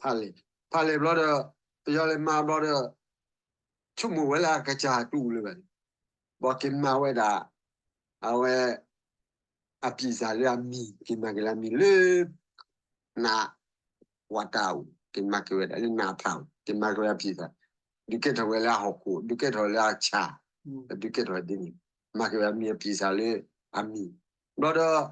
ဖးလဲၢ်, ဖးလဲၢ်ဘျီဒီး ပယီၤလဲၤမၤဘျီဒီး ဆိကမိၣ်ဝဲလၢအကစၢ်တအိၣ်လၢၤဘၣ်န့ၣ်, ဘၣ်က့ၤမၤဝဲဒၣ် အဝဲ အပံာ်စၢ်လၢအမံၤ က့ၤမၤက့ၤလၢအမံၤလၢ နးဝးတၢ်အိၣ် က့ၤမၤက့ၤဝဲဒၣ်လၢနးဖးအိၣ် က့ၤမၤက့ၤဝဲအပံာ်စၢ်, ဒုးကဲထီၣ်ဝဲလၢအဟီၣ်ခိၣ် ဒုးကဲထီၣ်လၢအဆၣ်, ဒုးကဲထီၣ်ဝဲဒ်န့ၣ်, မၤက့ၤဝဲအမံၤအပံာ်စၢ်လၢအမံၤ, ဘျီဒီး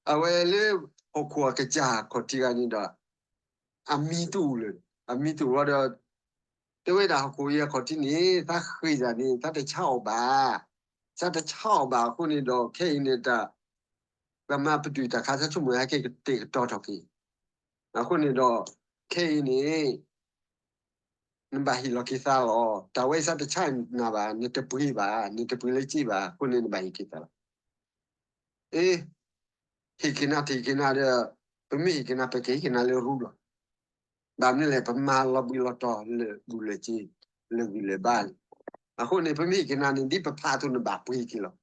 အဝဲလၢဟီၣ်ခိၣ်အကစၢ်ခီၣ်ထံးဂၤန့ၣ်ဒီး အမံၤတအိၣ်လၢၤ, အမံၤတအိၣ်ဘျီဒီး တဲဝဲဒၣ်ဟီၣ်ခိၣ်အံၤအခီၣ်ထံးန့ၣ် သးဃ့ၢ်တၢ်န့ၣ် သးတဆါအီၣ်ဘၣ်, သးတဆါအီၣ်ဘၣ်အဃိန့ၣ်ဒီး ခဲအံၤန့ၣ်တၢ် ပှၤမၤပတုာ်တၢ်ခး သးဆိကမိၣ်ဟဲက့ၤကတဲာ်ကတီၤထီၣ်က့ၤ, အဃိန့ၣ်ဒီး ခဲအံၤန့ၣ် နဘၣ်ဟ့ၣ်လီၤက့ၤသးလီၤ. တၢ်ဝဲအံၤသးတဆါနၤဘၣ်, နတပှ့ၤဘၣ်, နတပှ့ၤလၢက့ဘၣ်, အဃိန့ၣ်နဘၣ်ဟ့ၣ်က့ၤသးလီၤ. အ့ ဟ့ၣ်က့ၤနၤ တဟ့ၣ်က့ၤနၤဒီး ပမ့ၢ်ဟ့ၣ်က့ၤနၤ ပကဟ့ၣ်က့ၤနၤလၢရူလီၤ. ဘၣ်မနုၤလဲၣ် ပမၤလီၤဘှံးလီၤတီၤလၢာ်ဘူၣ်လၢာ်စ့ၤ လၢာ်ဂံၢ်လၢာ်ဘါန့ၣ်, အဃိန့ၣ် ပမ့ၢ်ဟ့ၣ်က့ၤနၤန့ၣ် ဒ်ပဖးအသိးနဘၣ်ပှ့ၤက့ၤလီၤ.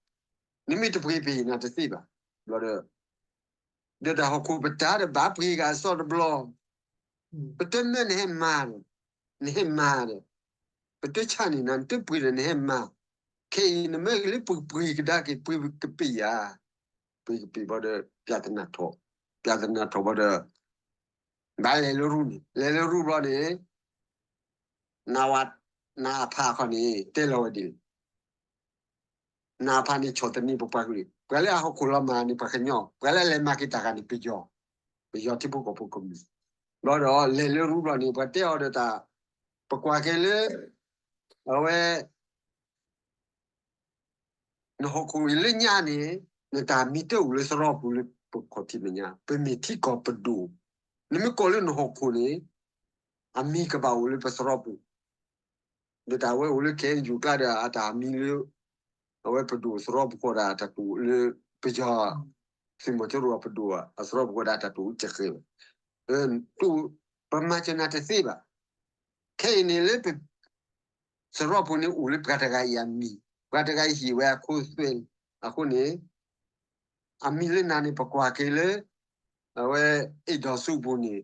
နမ့ၢ်တပှ့ၤ ပဟ့ၣ်နၤတသ့ဘၣ်. ဘျီဒီး ဒီးတၢ်ဟီၣ်ခိၣ်ပတၢ်ဒီးဘၣ်ပှ့ၤက့ၤအစီတဘျီ ပတမၢနဟဲမၤဒီး, နဟဲမၤဒီး, ပတဆါန့ၢ်နၤ နတပှ့ၤဒီးနဟဲမၤ, ခဲအံၤနမ့ၢ်လၢပှ့ၤပှ့ၤကဒါက့ၤ ပှ့ၤကပ့ၤဧါ, ပှ့ၤကပ့ၤဘျီဒီး ပျၢ်သနာ်ထီၣ်, ပျၢ်သနာ်ထီၣ်ဘျီဒီး ဘၣ်လဲၤလၢရူန့ၣ်, လဲၤလၢရူဘျီန့ၣ် နးဝး နးအဖးခီန့ၣ် တဲလီၤဝဲဒ်လဲၣ် နးဖးန့ၣ်ဆီၣ်သနံးပပှၤကလုာ်, ပှၤလၢအဟီၣ်ခိၣ်လီၤမၢ်န့ၣ် ပှၤကညီ, ပှၤလၢအလဲၤမၤက့ၤတၢ်ဂၤန့ၣ် ပယီၤ, ပယီၤထံဖိကီၢ်ဖိကမျၢၢ်, ဘျီဒီးလဲၤလၢရူဘျီန့ၣ် ပှၤတဲအီၤဒီးတၢ်, ပကွၢ်က့ၤလၢ အဝဲ နဟီၣ်ခိၣ်အံၤလၢညါန့ၣ် နတၢ်မံၤတအိၣ်လၢသရီပူၤလၢပခီၣ်ထံးမဲာ်ညါ, ပမ့ၢ်ထံကီၢ်ပဒိၣ်, နမ့ၢ်ကိးလၢနဟီၣ်ခိၣ်န့ၣ် အမံၤကဘၣ်အိၣ်လၢပသရီပူၤ, ဒီးတၢ်ဝဲအိၣ်လၢ ခဲအံယူၣ် ကျါဒီး အတၢ်မံၤလၢ အဝဲပဒိၣ်သရီပူၤဃီဒီး အတၢ်တအိၣ်လၢ ပယီၤ သုးမီၤစိရိၤအပဒိၣ်အသရီပူၤဃီဒီး အတၢ်တအိၣ်တဃဲၤဘၣ်, ပမၤစၢၤနၤတသ့ဘၣ်. ခဲအံၤန့ၣ်လၢပ သရီပူၤန့ၣ်အိၣ်လၢပှၤတဂၤအံၤအမံၤ, ပှၤတဂၤအံၤဟ့ၣ်ဝဲအခိသွဲ, အဃိန့ၣ် အမံၤလၢနၤန့ၣ် ပကွၢ်က့ၤလၢ အဝဲ အ့ၣ်ဒီးဆူပူၤန့ၣ်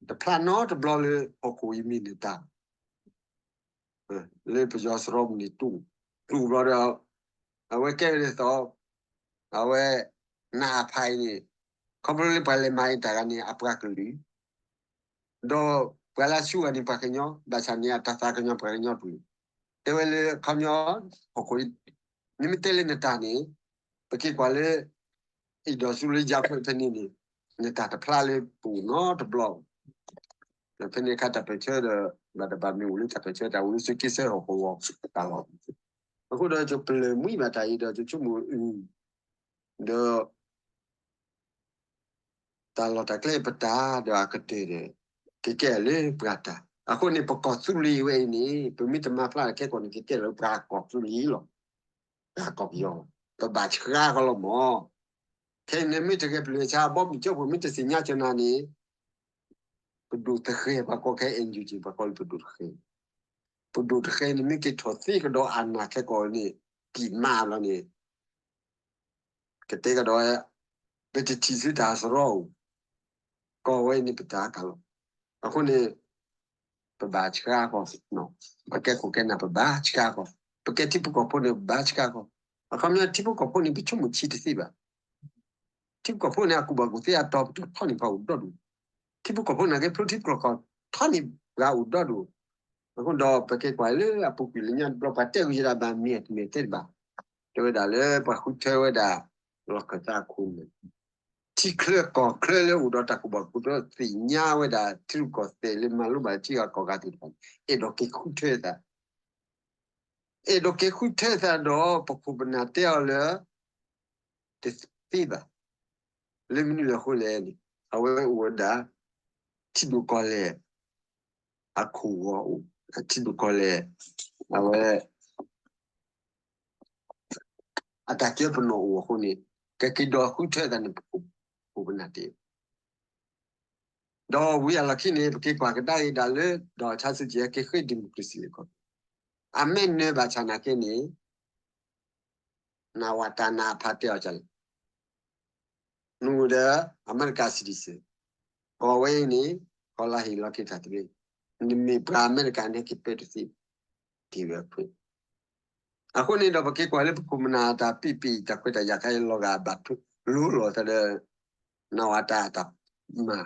တဖျါနီတဘျီလၢဟီၣ်ခိၣ်အံၤမ့ၢ်နတၢ် လၢပယီၤသရီပူၤန့ၣ်တူၢ်, တူၢ်ဘျီဒီး အဝဲကဲဝဲဒ်သိး အဝဲ နးအဖးအံၤန့ၣ် ခီဖျိလၢပှၤလဲၤမၤအံၤတၢ်ဂၤန့ၣ် အပှၤကလုာ် ဒီးပှၤလၢအဆူၣ်ဂၤန့ၣ်ပှၤကညီ, ဘၣ်ဆၣ်န့ၣ် အတၢ်သးကညီၤပှၤကညီတပူၤ, တဲဝဲလၢခီပညီ ဟီၣ်ခိၣ်အံၤ နမ့ၢ်တဲလၢနတၢ်န့ၣ် ပက့ၤကွၢ်လၢ အ့ၣ်ဒီးဆူလၢယါဖၢဖဲန့ၣ်န့ၣ် နတၢ်တဖျါလၢပအိၣ်နီတဘျီ, ဒီးဖဲန့ၣ်အခါတၢ်ပၢၢ်ဆၢဒီး ဘၣ်တဘၣ်မ့ၢ်အိၣ်လၢတၢ်ပၢၢ်ဆၢ တၢ်အိၣ်လၢသုးက့သၢဟီၣ်ကဝီၤတၢ်လီၢ်, အဃိဒီးယပလၢၢ်မှံဘၣ်တၢ်အံၤဒီး ယဆိကမိၣ်အ ဒီး တၢ်လီၢ်တၢ်ကျဲပတၢ်ဒီးအကတၢၢ်ဒီး ကကဲလၢပှၤတၢ်, အဃိန့ၣ် ပကီၢ်သူလ့ၤဝဲအံၤန့ၣ် ပမ့ၢ်တမၤဖျါတၢ်ခဲကိာ်န့ၣ် ကကဲလၢပှၤကီၢ်သူလ့ၤလီၤ, ပှၤကီၢ်ပယီၤ, ပဘၣ်ဆှါကီးလီၤမၢ်, ခဲအံၤန့ၣ်မ့ၢ်တဂဲၤပျုၢ်ဆါ ဘီမုၢ်ကၠိဖိမ့ၢ်တသ့ၣ်ညါစၢၤနၤန့ၣ် ပဒိၣ်တဃဲၤ ပှၤကိးခဲ NUG ပှၤကိးလၢပဒိၣ်တဃဲၤ, ပဒိၣ်တဃဲၤန့ၣ် မ့ၢ်က့ၤထီၣ်သ့ကဒီးအနၢ်ခဲကိာ်န့ၣ် ကံၣ်မးလီၤန့ၣ် ကတဲကဒီး ပတထံၣ်ဆူတၢ်စရီအအိၣ်, ကီၢ်ဝဲန့ၣ်ပတၢ်ကးလီၤ. အဃိန့ၣ် ပဘၣ်ဆှါဃီ, ပကဲခိၣ်ကဲနၢ်ပဘၣ်ဆှါဃီ, ပကဲထံဖိကီၢ်ဖိန့ၣ်ပဘၣ်ဆှါဃီ, အခီပညီထံဖိကီၢ်ဖိန့ၣ် ပဆိကမိၣ်ဆံးတသ့ဘၣ်. ထံဖိကီၢ်ဖိန့ၣ် အကူၣ်ဘၣ်ကူၣ်သ့အတီၤပတီၢ်ထီန့ၢ်ပှၤအိၣ်ဒီဒူၣ်, ထံဖိကီၢ်ဖိန့ၣ်က့ ဖျိထံဖျိကီၢ်ထီန့ၢ်ပှၤအိၣ်ဒီဒူၣ်. အဃိဒီးပက့ၤကွၢ်လၢအပူၤကွံာ်လၢညါတဘျီ ပှၤတဲဂ့ၤဒၣ်ဘၣ်မ့ၢ်တမ့ၢ်တဲတဘၣ်, တဲဝဲဒၣ်လၢပှၤဃုထၢဝဲဒၣ် လီၢ်ခၢၣ်သးအခိၣ်န့ၣ် ထံချၢကီၢ်ချၢလၢအိၣ်ဒီးတၢ်ကူၣ်ဘၣ်ကူၣ်သ့ သ့ၣ်ညါဝဲဒၣ် ထံရူၢ်ကီၢ်သဲးလၢမၤလိဘၣ်လၢထံဂၤကီၢ်ဂၤသ့ၣ်တဖၣ်န့ၣ် အဲၣ်ဒိးက့ၤဃုထၢသး, အဲၣ်ဒိးက့ၤဃုထၢသးဒီး ပခိၣ်ပနၢ်တဲအီၤလၢ တသ့ဘၣ်. လၢမနုၤလဲၣ်အဃိလဲၣ်န့ၣ် အဝဲအိၣ်ဝဲဒၣ် ထံဒိၣ်ကီၢ်လဲၢ် အခိၣ်ဂီၤအိၣ်, ထံဒိၣ်ကီၢ်လဲၢ် အဝဲ အတၢ်ကၢပနီၣ်အိၣ်အဃိန့ၣ် ကက့ၤဒိးဃုထၢသးန့ၣ် ပခိၣ်ပနၢ်တ့ၢ်. ဒီးဝံၤအလီၢ်ခံန့ၣ် ပက့ၤကွၢ်ကဒါက့ၤဒၣ်လၢ ဒီးဆါစုက့ၤဟဲက့ၤဃ့ democracy လၢကီၢ်, အမ့ၢ်နၢၤဘၣ်ဆၣ်နာ်က့န့ၣ် နဝတ နအဖါတဲအီၤဒ်လဲၣ်, နအိၣ်ဒီးအမဲရကၤ citizen, ကီၢ်ဝဲအံၤန့ၣ် ကီၢ်လၢဟ့ၣ်လီၤက့ၤတၢ်သဘျ့, နမ့ၢ်ပှၤအမဲရကၤန့ၣ် ဟဲက့ၤပၢတသ့, တ့ၢ်ဝဲခွဲး. အဃိန့ၣ်ဒီး ပက့ၤကွၢ်လၢပခိၣ်ပနၢ်အတၢ်ပံးပံး တၢ်ခွဲးတၢ်ယာ်ခါအံၤ လီၤဂာ်ဘၣ်လိလီၤသးဒီး နဝတ အတၢ်မၤ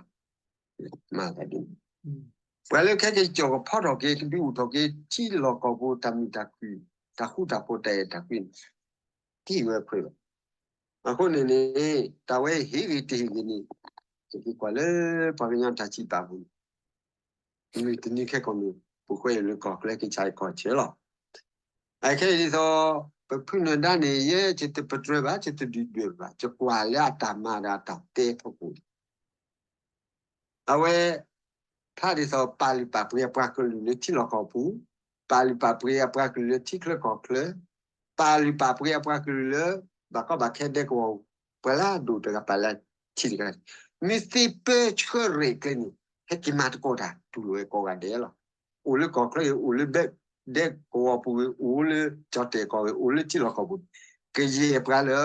မၤသးဒ်န့ၣ်, ပှၤလၢခဲက့ၤကၠီၣ်ကဖီထီၣ်က့ၤ ကဒုးအိၣ်ထီၣ်က့ၤ ထံလီၢ်ကီၢ်ပူၤ တၢ်မုာ်တၢ်ခုၣ် တၢ်ဃူတၢ်ဖိး တၢ်အဲၣ်တၢ်ကွံန့ၣ် တ့ၢ်ဝဲခွဲးလီၤ. အဃိန့ၣ်န့ၣ် တၢ်ဝဲဟ့ၣ်ဂ့ၤတဟ့ၣ်ဂ့ၤန့ၣ် ပက့ၤကွၢ်လၢပှၤကညီတၢ်စံးပာ်ပူၤန့ၣ် မုၢ်တနံၤခဲကိာ်န့ၣ် ပူၤကွံာ်လၢကီၢ်ချၢက့ၤဆါကီၢ်ဆၢလီၤ. အခဲအံၤဒ်သိး ပဖုနၢၤဒါန့ၣ် ယဲယတပတြၢၤဘၣ် ယတဒုၣ်ဒွဲၣ်ဘၣ် ယကွၢ်လၢအတၢ်မၤဒီးအတၢ်တဲဖီခိၣ်န့ၣ် အဝဲ ဖျါဒ်သိး ပာ်လုၢ်ပာ်ပှ့ၤအပှၤကလုာ်လၢထံလီၢ်ကီၢ်ပူၤ, ပာ်လုၢ်ပာ်ပှ့ၤအပှၤကလုာ်လၢထံချၢကီၢ်ချၢ, ပာ်လုၢ်ပာ်ပှ့ၤအပှၤကလုာ်လၢ ဘၣ်ကီဘၣ်ခဲဒဲကဝီၤ, ပှၤလၢအဒိၣ်တဂၤပာ်လၢထံတဂၤ, မ့ၢ်သ့ပၢဆှၢရဲၣ်ကျဲၤန့ၣ် ဟဲက့ၤမၤသကိးတၢ်တူၢ်လိာ်ဝဲကိးဂၤဒဲးလီၤ. အိၣ်လၢကီၢ်ချၢဂ့ၤ, အိၣ်လၢဘဲဒဲကဝီၤပူၤဂ့ၤ, အိၣ်လၢကၠီၣ်တဲၣ်ကီၢ်ဂ့ၤ, အိၣ်လၢထံလီၢ်ကီၢ်ပူၤ, ကယဲၢ်ပှၤလၢ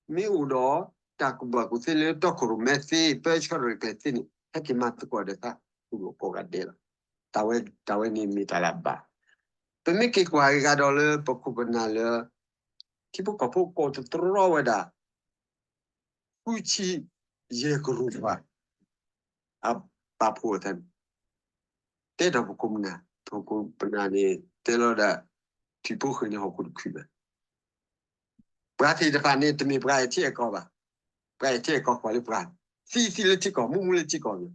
မ့ၢ်အိၣ်ဒီးတၢ်ကူၣ်ဘၣ်ကူၣ်သ့လၢတီခိၣ်ရိၣ်မဲသ့ ပၢဆှၢရဲၣ်ကျဲၤသ့န့ၣ် ဟဲက့ၤမၤသကိးဒီးသး တူၢ်လိာ်ကိးဂၤဒဲးလီၤ. တၢ်ဝဲ တၢ်ဝဲန့ၣ်မ့ၢ်တၢ်လၢအဘၣ်. ပမ့ၢ်က့ၤကွၢ်က့ၤဂၤဒီးလၢပခိၣ်ပနၢ်လၢ ထံဖိကီၢ်ဖိကိးတတြီဝဲဒၣ် ဃုဆံယဲၢ်ကရူၢ်ပှၤ အပာ်ဖှိၣ်အသးန့ၣ် တဲဒီးပခိၣ်ပနၢ်, ပခိၣ်ပနၢ်န့ၣ် တဲလီၤဒၣ် ထံဖိဃ့ၢ်န့ၣ်ဟီၣ်ခိၣ်တခုဘၣ်. ပှၤသ့ၣ်တဖၣ်န့ၣ် တမ့ၢ်ပှၤအဲၣ်ထံအဲၣ်ကီၢ်ဘၣ်. ပှၤအဲၣ်ထံအဲၣ်ကီၢ်ကွၢ်လၢပှၤ သံသံလၢထံကီၢ် မူမူလၢထံကီၢ်န့ၣ်,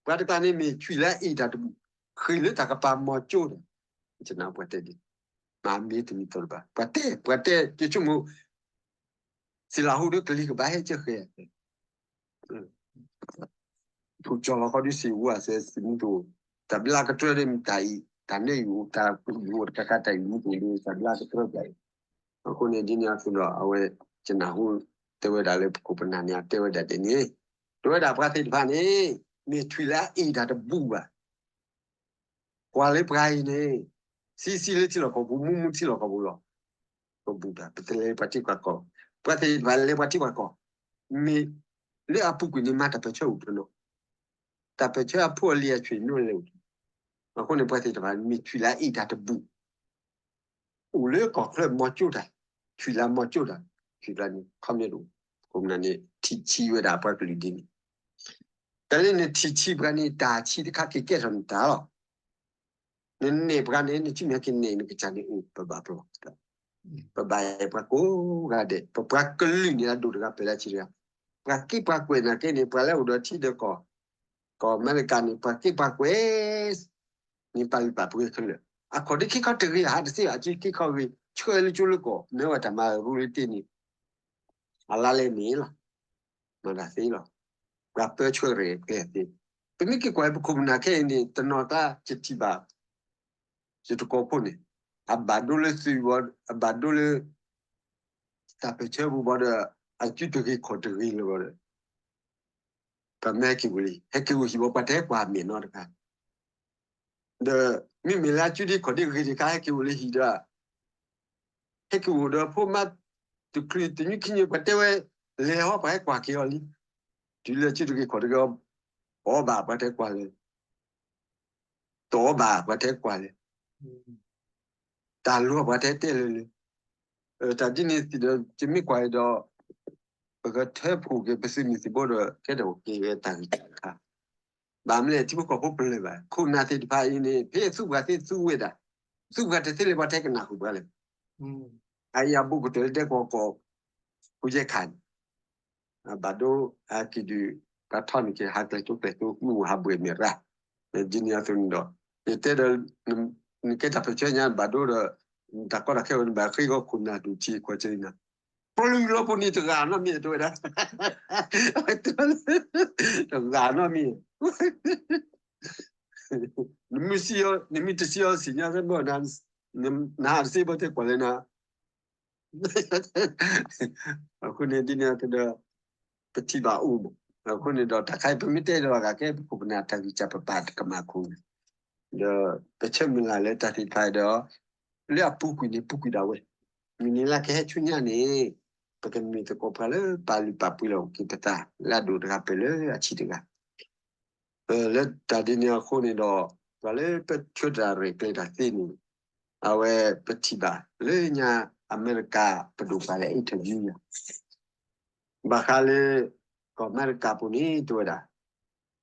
ပှၤတဖၣ်န့ၣ်မ့ၢ်ဆွံၣ်လၢအအ့ၣ်တၢ်တဘူၣ်, ဃ့ၢ်လၢတၢ်ကပၤမီၤကၠိတၢ်, ပှၤတဲဒ် မၤမ့ၢ်တမံၤသီတဘၣ်, ပှၤတဲ ပှၤတဲ ယဆိကမိၣ် စံးလၢဟူဒီးကလံၤကဘၣ်ဟဲကၢဃဲ ဖုကၠီလီၤခီဒုးစံးဝဲစဲးစံးမူတအိၣ်, တၢ်ဘျါကတြၢၢ်ဒ်မ့ၢ်တၢ်အံၤ တၢ်နၢအံၤအိၣ် တၢ်အံၤအိၣ်တခါခါ တၢ်အံၤမူတအိၣ်ဒ် တၢ်ဘျါကတြၢၢ်တၢ်အံၤ. အဃိန့ၣ်ဒ်န့ၣ်အသိးဒီး အဝဲ ယနၢ်ဟူ တဲဝဲဒၣ်လၢပခိၣ်ပနၢ်န့ၣ် အတဲဝဲဒၣ်ဒ်န့ၣ်, တဲဝဲဒၣ်ပှၤသ့ၣ်တဖၣ်န့ၣ် မ့ၢ်ဆွံၣ်လၢအအ့ၣ်တၢ်တဘူၣ်ဘၣ် ကွၢ်လၢပှၤအံၤန့ၣ် ဆံဆံလၢထံလီၢ်ကီၢ်ပူၤ မူမူထံလီၢ်ကီၢ်ပူၤလီၤ. ပဘူၣ်တၢ် ပတလဲၤပှၤထံပှၤကီၢ်, ပှၤသ့ၣ်တဖၣ်လဲၤပှၤထံပှၤကီၢ်, မ့ၢ်လၢအပူၤကွံာ်န့ၣ် မၤတၢ်ပၢၢ်ဆၢအိၣ်တနီၤ, တၢ်ပၢၢ်ဆၢအဖိအလံၤအဆွေမျိုးလဲၤအိၣ်တနီၤ. အဃိန့ၣ် ပှၤသ့ၣ်တဖၣ် မ့ၢ်ဆွံၣ်လၢအအ့ၣ်တၢ်တဘူၣ် အိၣ်လၢကီၢ်ချၢမီၤကၠိတၢ်, ဆွံၣ်လၢမီၤကၠိတၢ်, ဆွံၣ်လၢန့ၣ် ခီပညီတအိၣ်, ခိၣ်နၢ်န့ၣ် ထံၣ်ဆံးဝဲဒၣ်ပှၤကလုာ်ဒ်န့ၣ်, တၢ်လၢနထံၣ်ဆံးပှၤန့ၣ် တၢ်ဆံးတခါက့ၤကဲထီၣ်နတၢ်လီၤ. နနဲၣ်ပှၤန့ၣ် နဆိကမိၣ်က့ၤနဲၣ်နကစၢ်န့ၣ်အိၣ် ပဘၣ်ပလီၢ်, ပဘၣ်အဲၣ်ပှၤကိးဂၤဒဲး, ပပှၤကလုာ်န့ၣ် အဒိၣ်တဂၤပၢလၢအဆံးတဂၤ, ပှၤက့ၢ်ပှၤကွဲးနာ်က့န့ၣ် ပှၤလၢအိၣ်ဒီးထံဒီးကီၢ် ကီၢ်အမဲရကၤန့ၣ် ပှၤက့ၢ်ပှၤကွဲး န့ၣ်ပာ်လုၢ်ပာ်ပှ့ၤခဲလၢာ်, အခီၣ်ဒ့ခံခီတဂ့ၤ ဟးတသ့ဘၣ် အစုခံခီဂ့ၤ ဆှၢလၢကၠိလၢကီၢ် မ့ၢ်ဝဲတၢ်မၤရူလၢတ့ၢ်န့ၣ် အလါလဲန့ၣ်လီၤ. မၤတၢ်သ့လီၤ. ပှၤပၢဆှၢရဲၣ်ကျဲၤသ့, ပမ့ၢ်က့ၤကွၢ်ပခိၣ်ပနၢ်ခဲအံၤန့ၣ် တနီၤကျါယထံၣ်ဘၣ် ယတကိးဖိန့ၣ် အဘၣ်ဒိလၢသုးဘၣ် အဘၣ်ဒိလၢ တၢ်ပၢၢ်ဆၢပူၤဘၣ်ဒီး အစုတဂ့ၤခီၣ်တဂ့ၤလၢၤဘၣ်ဒီး ပမ့ၢ်ဟဲက့ၤအိၣ်လံ ဟဲက့ၤအိၣ်ဟံၣ်ဘၣ် ပှၤတဟဲကွၢ်မဲာ်နီတခါ ဒီးမ့မ့ၢ်လၢအစုဒံးခီၣ်ဒံးဂ့ၤတခါ ဟဲက့ၤအိၣ်လၢဟံၣ်ဒီး ဟဲက့ၤအိၣ်ဒီးဖိမါတချုးတညိခံညိ ပှၤတဲဝဲ လဲၤဟီ ပှၤဟဲကွၢ်က့ၤအီၤလံ. တုၤလၢအစုတဂ့ၤခီၣ်တဂ့ၤအီၤ အီၣ်ဘၣ်ပှၤတဲကွၢ်လၢ တအီၣ်ဘၣ်ပှၤထဲကွၢ်လဲၣ်, တၢ်လိၣ်ပှၤထဲတဲလၢလၢ, တၢ်ဒ်န့ၣ်သ့ၣ်ဒီး ယမ့ၢ်ကွၢ်အံၤဒီး ပကထၢဖှိၣ်က့ၤပသုးမုၢ်သံၣ်ဘိဒီး ကဲထီၣ်က့ၤဝဲတၢ်ဂံၢ်တၢ်ဘါ, ဘၣ်မနုၤလဲၣ် ထံဖိကီၢ်ဖိပလၢၢ်ဘၣ် ခိၣ်နၢ်သ့ၣ်တဖၣ်အံၤန့ၣ် ဖဲသူၣ်ပှၤသ့သူဝဲဒၣ်, သူၣ်ပှၤတသ့လၢပှၤထဲကနၢ်ဟူပှၤလဲၣ်, အအံၤအဘူးကတၢၢ်လၢဒဲကဝီၤကီၢ် ဖူယဲၢ်ခါန့ၣ် ဘၣ်ဒိ ဟဲက့ၤဒုး ပှၤထီၣ်န့ၢ်က့ၤ ဟးကျဲကျိကျဲကျိ မုၢ်ဟးဘှဲးမဲာ်ရၣ်, ဒ်န့ၣ်အသိးန့ၣ်ဒီး ယတဲဒီး နကဲတၢ်ပၢၢ်ဆၢညါဘၣ်ဒိဒီး တၢ်ကီတၢ်ခဲဝဲန့ၣ် ဘၣ်ဃ့ကီၢ်ခိၣ်နၢ်ဒူၣ်ထံခွဲးကၢနၤ, ပျုၤလီၤပူၤန့ၣ်တဂၤနီတမံၤတဲဝဲဒၣ်, တဂၤနီတမံၤ, နမ့ၢ်တစံးအီၤစံးညါသ့ၣ်ဘၣ် နဟးတစ့ၢ်ဘၣ်တဲကွၢ်လဲၣ်နၤ အဃိန့ၣ်ဒ်န့ၣ်အသိးဒီး ပထံၣ်ဘၣ်အိၣ်မး, အဃိန့ၣ်ဒီးတၢ်ခါအံၤ ပမ့ၢ်တဲဒီးအဂၤကဲ ပခိၣ်ပနၢ်တၢ်ဂံၢ်စၢ်ပပာ်တကမၣ်ခိၣ်န့ၣ်, ဒီးပဆၢမုၢ်လၢ်လၢတၢ်သ့ၣ်တဖၣ်အံၤဒီး လၢအပူၤကွံာ်န့ၣ် ပူၤကွံာ်ဒၣ်ဝဲ, မုၢ်နံၤလၢကဟဲဆူညါန့ၣ် ပကမ့ၢ်သကိးပှၤလၢပာ်လုၢ်ပာ်ပှ့ၤလီၤက့ၤပသး လၢအဒိၣ်တဂၤပၢၢ်လၢအဆံးတဂၤ လၢတၢ်ဒ်န့ၣ်အဃိန့ၣ်ဒီး ပှၤလၢပဆှၢတၢ်ရဲၣ်ကျဲၤတၢ်သ့န့ၣ် အဝဲပထံၣ်ဘၣ်လၢညါ အမဲရကၤပဒိၣ်ပှၤလဲၤ interview ယၤ ဘၣ်ဃးလၢ ကီၢ်အမဲရကၤပူၤန့ၣ်တဲဝဲဒၣ်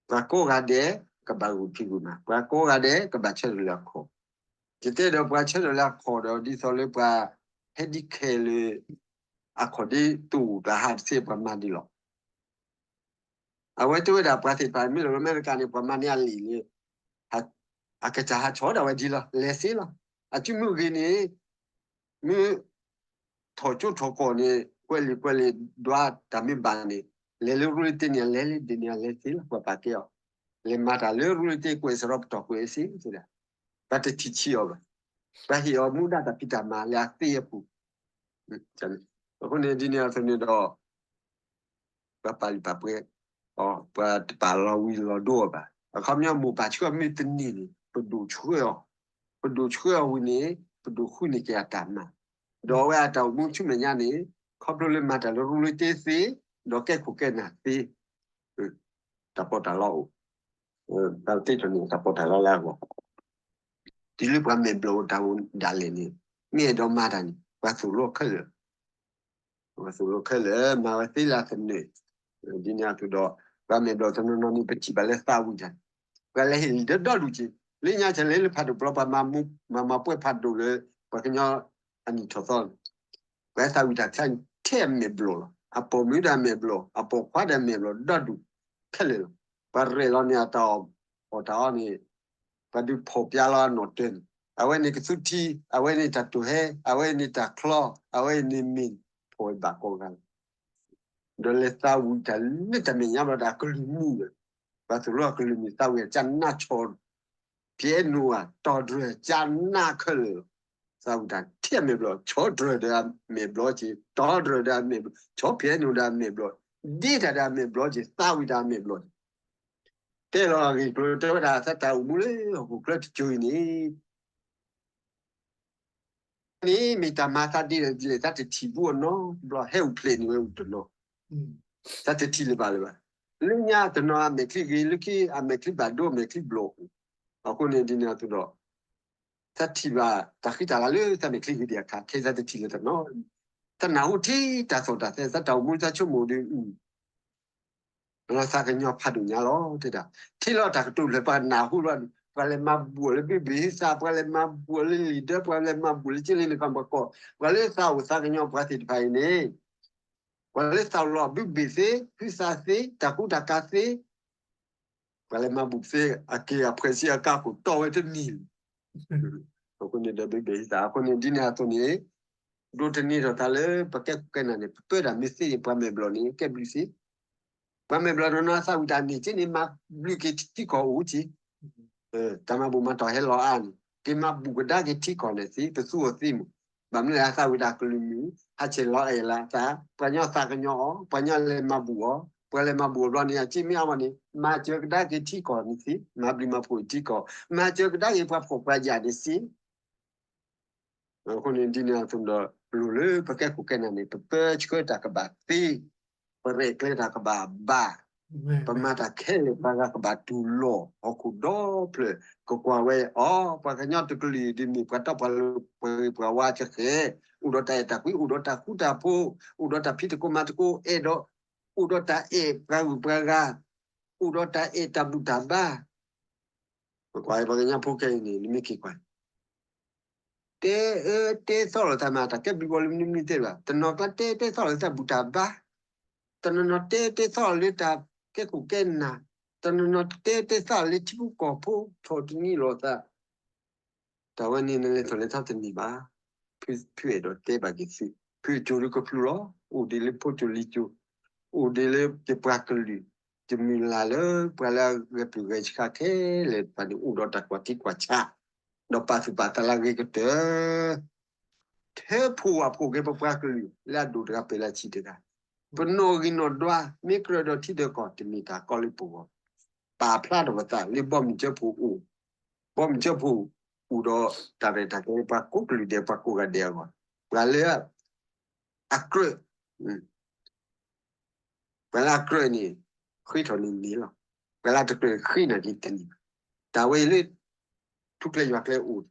ပှၤကိးဂၤဒဲး ကဘၣ်ဂုာ်ဖံးဂုာ်မၤ, ပှၤကိးဂၤဒဲး ကဘၣ်ဆၢထၢၣ်လၢအခီၣ်, ယတဲဒီးပှၤဆၢထၢၣ်လၢအခီၣ်ဒီး ဒ်သိးလၢပှၤဟဲဒ်ခဲလၢ အခီၣ်ဒ်တအိၣ်တဟးတသ့ ပှၤမၤဒ်လီၤ အဝဲတဲဝဲဒၣ်ပှၤသ့ၣ်တဖၣ် မ့ၢ်လၢအမဲရကၤန့ၣ် ပှၤမၤန့ၢ်အလံာ်န့ၣ် အကစၢ်ဟးဆီၣ်ဒၣ်ဝဲဒ်လီၤ လဲၤသ့လီၤ. အစုမုၢ်ဂ့ၤန့ၣ် မ့ၢ်ထီၣ်ကၠိထီၣ်ကီၢ်န့ၣ် ကွဲးလံာ်ကွဲးလံာ်ဒွးတၢ်မ့ၢ်ဘၣ်န့ၣ် လဲၤလၢရူလၢတ့န့ၣ် အလဲၤလၢဒ်န့ၣ် အလဲၤသ့လီၤ ပှၤပာ်ကဲအီၤ လဲၤမၤတၢ်လၢရူလၢတ့ ကွဲးစရီပတီၢ်ကွဲးအ့စ့ တဲဒၣ် ပှၤတထံၣ်ဆံးအီၤဘၣ်. ပှၤဟ့ၣ်အီၤမူဒါတၢ်ဖံးတၢ်မၤလၢအသ့အပူၤ အဃိန့ၣ်ဒ်န့ၣ်အသိးန့ၣ်ဒီး ပှၤပာ်လုၢ်ပာ်ပှ့ၤအီၤ ပှၤတပာ်လီၤဝံၤလီၤဒိအီၤဘၣ်. အခီပညီမိၢ်ပၢ်ဆှၢမ့ၢ်တန့ၢ်န့ၣ် ပဒိၣ်ဆှၢအီၤ, ပဒိၣ်ဆှၢအီၤဝံၤန့ၣ် ပဒိၣ်ဃုန့ၢ်က့ၤအတၢ်မၤ, ဒီးအဝဲအတၢ်အိၣ်မူဆူမဲာ်ညါန့ၣ် ခီဖျိလၢမၤတၢ်လၢရူလၢတ့သ့ ဒီးကဲခိၣ်ကဲနၢ်သ့ တၢ်ပီးတၢ်လီအိၣ်, တၢ်တ့ထီၣ်န့ၣ်တၢ်ပီးတၢ်လီလၢအဂီၢ်, တုၤလၢပှၤမဲာ်ဘျီၣ်တၢ်အိၣ်ဒၣ်လဲာ်န့ၣ် မ့ၢ်အဲၣ်ဒိးမၤတၢ်န့ၣ် ပှၤသိၣ်လိခဲလၢာ် ပှၤသိၣ်လိခဲလၢာ် မၤဝဲသ့လၢအသနၢၣ်, ဒ်န့ၣ်အသိးဒီး ပှၤမဲာ်ဘျီၣ်တနီၤနီၤန့ၣ် ပထံၣ်ဘၣ်လၢသးဝံၣ်တၢ်, ပှၤလဲၤဟ့ၣ်လံာ်ဒီဒီဒူၣ်က့ၤ လၢညါဆဲးလဲၤလၢဖးဒိၣ်ပျီ ပှၤမၤမၤပှဲၤဖးဒိၣ်လၢ ပှၤကညီအနံၣ်ထီၣ်သီန့ၣ် ပှၤသးဝံၣ်တၢ်ခဲအံၤထဲအမဲာ်ဘျီၣ်လီၤ. အပိာ်မုၣ်ဒီးအမဲာ်ဘျီၣ်, အပိာ်ခွါဒီးအမဲာ်ဘျီၣ် ဒီဒူၣ်ခဲလၢာ်လီၤ. ပှၤရဲၣ်လီၤန့ၢ်အတၢ်အီၣ်တၢ်အီန့ၣ် ပှၤဒုးဖီၣ်ပျါလီၤအနီၣ်တၢၤန့ၣ် အဝဲန့ၣ်ကသူထံ, အဝဲန့ၣ်တၢ်တိာ်ဟဲ, အဝဲန့ၣ်တၢ်ချီ, အဝဲန့ၣ်မ့ၢ်ဖီၣ်ဝဲဘၣ်ကိးဂၤလီၤ. ဒီးလဲၤသးဝံၣ်တၢ်လၢတၢ်မဲာ်ညါဘျီဒီးအကလုၢ်မုာ်လီၤ. ပှၤသိၣ်လိအကလုၢ်မုာ် သးဝံၣ်အကၢ်နးဆီၣ် ဖျဲးနူၤဧါ တီၢ်တြၢၤကၢ်နးခဲလၢာ်လီၤ. သးဝံၣ်တၢ်ထဲအမဲာ်ဘျီၣ် ဆီၣ်တြၢၤဒီးအမဲာ်ဘျီၣ်က့ၤ တီၢ်တြၢၤဒီးအမဲာ်ဘျီၣ် ဆီၣ်ဖျဲးနူၤဒီးအမဲာ်ဘျီၣ် ဒ့တၢ်ဒီးအမဲာ်ဘျီၣ်က့ၤ သးဝံၣ်တၢ်အမဲာ်ဘျီၣ်န့ၣ် တဲလီၤအဂ့ၢ်ကျိၤတဲဝဲဒၣ် သးတၢ်အိၣ်မူလၢဟီၣ်ခိၣ်ချၢတစိၤအံၤန့ၣ် န့ၣ်မ့ၢ်တၢ်မၤသးဒ်လဲၣ်ဒ်လဲၣ် သးတထံၣ်ဘူးအနီတဘျီ ဟဲအိၣ်ဖျဲၣ်န့ၢ်ဝဲအိၣ်တနီၤ သးတထံၣ်လၢၤဘၣ်လၢၤဘၣ်. လၢညါတနီၤအမဲာ်ချံဂ့ၤ လၢခံအမဲာ်ချံဘၣ်ဒိ အမဲာ်ချံဘျီၣ်အိၣ် အဃိန့ၣ်ဒ်န့ၣ်အသိးဒီး သးထံၣ်ဘၣ်တၢ်ဃံတၢ်လၤလၢသးမဲာ်ချံဂ့ၤဒံးအခါ ခဲသးတထံၣ်လၢၤတနီၤ သးနၢ်ဟူထံတၢ်သီၣ်တၢ်သဲ သးတၢ်အိၣ်မူသးဆိကမိၣ်ဒီး လီၤသးကညီၤဖးဒိၣ်ညါလီၤ တဲဒၣ်. ထံၣ်လီၤတၢ်ကတိၤလၢပှၤနၢ်ဟူလီၤန့ၣ် ပှၤလဲၤမၤဘူၣ်အီၤလၢဘုဘ့ၣ်ဟံသး ပှၤလဲၤမၤဘူၣ်အီၤလၢလံာ်ဒၢ ပှၤလဲၤမၤဘူၣ်လၢကလ့နကီၢ်ပှၤကီၢ် ပှၤလၢသးအိၣ်သးကညီၤပှၤသ့ၣ်တဖၣ်အံၤန့ၣ် ပှၤလၢသးအိၣ်လီၤဘုဘ့ၣ်သ့ ဟံသးသ့ တၢ်ကူတၢ်ကၤသ့ ပှၤလဲၤမၤဘူၣ်သ့ အက့ၤအဖှဲးစ့အကါခိၣ်တီဝဲတနံၤလံ. အဃိန့ၣ်ဒီးဘုဘ့ၣ်ဟံသး အဃိန့ၣ်ဒ်န့ၣ်အသိးန့ၣ် ဒိးသန့ၤထီၣ်သးလၢပကဲခိၣ်ကဲနၢ်န့ၣ် ပပၢတၢ်မ့ၢ်သ့န့ၣ် ပှၤမဲာ်ဘျီၣ်န့ၣ် ကဲဘျုးသ့ ပှၤမဲာ်ဘျီၣ်တနီၤသးဝံၣ်တၢ်န့ၣ်က့န့ၣ် မၤဘျုးက့ၤထံကီၢ်အိၣ်က့ တၢ်မၤဘူၣ်မၤတီၢ်ဟဲလီၤအါန့ၣ် က့ၤမၤဘူၣ်ကဒါက့ၤထံကီၢ်န့ၣ်သ့ ပသူအီၤသ့မး. ဘၣ်မနုၤလဲၣ် အသးဝံၣ်တၢ်ကလုၢ်မုာ် ဟးဆဲးလီၤအဲၣ်လီၤအသး ပှၤကညီသးကညီၤအီၤ ပှၤကညီလဲၤမၤဘူၣ်အီၤ ပှၤလဲၤမၤဘူၣ်အီၤဘျီန့ၣ် အစ့မ့ၢ်အါဝဲန့ၣ် မၤစၢၤကဒါက့ၤထံကီၢ်န့ၣ်သ့ မၤဘျုးမၤဖှိၣ်ထံကီၢ် မၤစၢၤကဒါက့ၤပှၤဖှီၣ်ပှၤယာ်န့ၣ်သ့ အဃိန့ၣ်ဒ်န့ၣ်အသိးဒီး လိၣ်လၢပကဲခိၣ်ကဲနၢ်န့ၣ် ပပၢဆှၢတၢ်ကဘၣ်သ့ ပရဲၣ်ကျဲၤတၢ်ကဘၣ်ဘၣ် ပမၤတၢ်ခဲလၢာ် ပှၤဂၤကဘၣ်တူၢ်လိာ်ဟီၣ်ခိၣ်ဒီဖျၢၣ် ကကွၢ်ဝဲအီၤ ပှၤကညီတကလုာ်ဒ်မ့ၢ်ပှၤတီပှၤလိၤ ပှၤဂ့ၤပှၤဝါကဃဲၤ အိၣ်ဒီးတၢ်အဲၣ်တၢ်ကွံ အိၣ်ဒီးတၢ်ဃူတၢ်ဖိး အိၣ်ဒီးတၢ်ဖံးသကိးမၤသကိး အဲၣ်ဒိး အိၣ်ဒီးတၢ်အဲၣ်ပှၤဂုၤပှၤဂၤ အိၣ်ဒီးတၢ်အဲၣ်တၢ်ဘူၣ်တၢ်ဘါ ပကွၢ်ပှၤကညီဖိခဲအံၤန့ၣ် နမ့ၢ်က့ၤကွၢ် တဲအၢတဲသီၣ်လိာ်သးမး တၢ်ကဲဘျုးဂီၤလၢမနုၤမနုၤသ့ၣ်တဖၣ် တနီၤကျါတဲတဲသီၣ်လိာ်သးဘူၣ်တၢ်ဘါ, တနီၤနီၤတဲတဲသီၣ်လိာ်လၢတၢ်ကဲခိၣ်ကဲနၢ်, တနီၤနီၤတဲတဲသီၣ်လိာ်လၢထံဖိကီၢ်ဖိ ထီၣ်တနံၤလိာ်သး တၢ်ဝဲန့ၣ်နလဲၤထီၣ်လဲၤထီတန့ၢ်ဘၣ်. ဖုအဲၣ်ဒိးတဲဘၣ်က့ၤသု, ဖုကၠိလၢကဖျူလီၤ, အိၣ်ဒံးလၢဖိကၠိလံၤကၠိ, အိၣ်ဒံးလၢယပှၤကလုာ်, ယမုၢ်လၢ်လၢပှၤလၢအဂဲၤပျုၢ်ဂဲၤဆှးခဲလၢာ်တဖၣ်န့ၣ် အိၣ်ဒီးတၢ်ကွၢ်ထံကွၢ်ဆး, ဒီးပာ်သူၣ်ပာ်သးလၢအဂ့ၤကတၢၢ် ထၢဖှိၣ်ဝၣ်ဖှိၣ်က့ၤပပှၤကလုာ် လၢအဒိၣ်တဂၤပှဲၤလၢအဆံးတဂၤ, ပနီၣ်ဂံၢ်နီၣ်ဒွး မ့ၢ်ကြၢးဒီးထံဒီးကီၢ် တမ့ၢ်တၢ်ကီလၢပဂီၢ်, ပာ်ဖျါထီၣ်ပသးလၢဘီမုၢ်စၢဖှိၣ်အိၣ်, ဘီမုၢ်စၢဖှိၣ်အိၣ်ဒီးတၢ်ရဲၣ်တၢ်ကျဲၤ ပှၤကိးကလုာ်ဒဲး ပှၤကိးဂၤဒဲးအဂီၢ်, ပှၤလၢ အကြၢး ပှၤလၢအကြၢးန့ၣ် ဃ့ထီၣ်န့ၢ်န့ၣ်လီၤ. ပှၤလၢအတကြၢးန့ၣ် ဃ့နၤက့ၤတန့ၢ်ဘၣ်. တၢ်ဝဲအံၤလၢ ထူကျဲယွၤကျဲအိၣ်,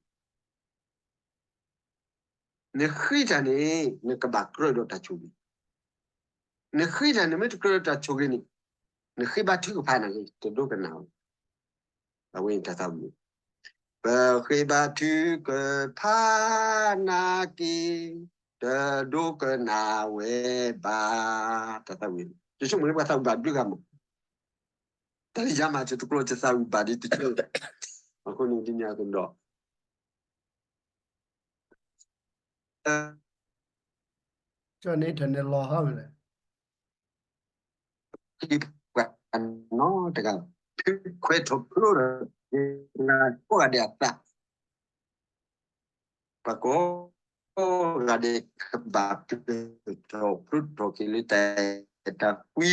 နဃ့တၢ်န့ၣ် နကဘၣ်ကြၢးဒီးတၢ်ဆိၣ်ဂ့ၤ, နဃ့တၢ်န့ၣ် မ့ၢ်တကြၢးဒီးတၢ်ဆိၣ်ဂ့ၤန့ၣ် နဃ့ဘါထုကဖၣ်နၤက့ၤ တဒိကနၣ်ဝဲ အဝဲန့ၣ်တၢ်သးဝံၣ်, ပဃ့ဘါထုကဖၣ်နၤက့ၤ တဒိကနၣ်ဝဲဘၣ်, တၢ်သးဝံၣ်, ယဆိကမိၣ်လၢပှၤသးဝံၣ်ဘၣ်ဘျုးဂၤမး, တၢ်လၢယၤမး ယတကျိၤယသးဝံၣ်ဘၣ်ဒ်တကၢၢ်, အဃိန့ၣ်ဒ်န့ၣ်အသိးဒီး န့ၣ်ထၢၣ်န့ၣ်လီၤဟီဝဲလဲၣ် ပှၤနီတဂၤ, ဖုခွဲးထီၣ်ဖျိဒီး ကိးဂၤဒဲးအသး, ပှၤကိးဂၤဒဲးကဘၣ်ဖျိထီၣ်ဖျိထီၣ်က့ၤလၢတၢ်အဲၣ်တၢ်ကွံ,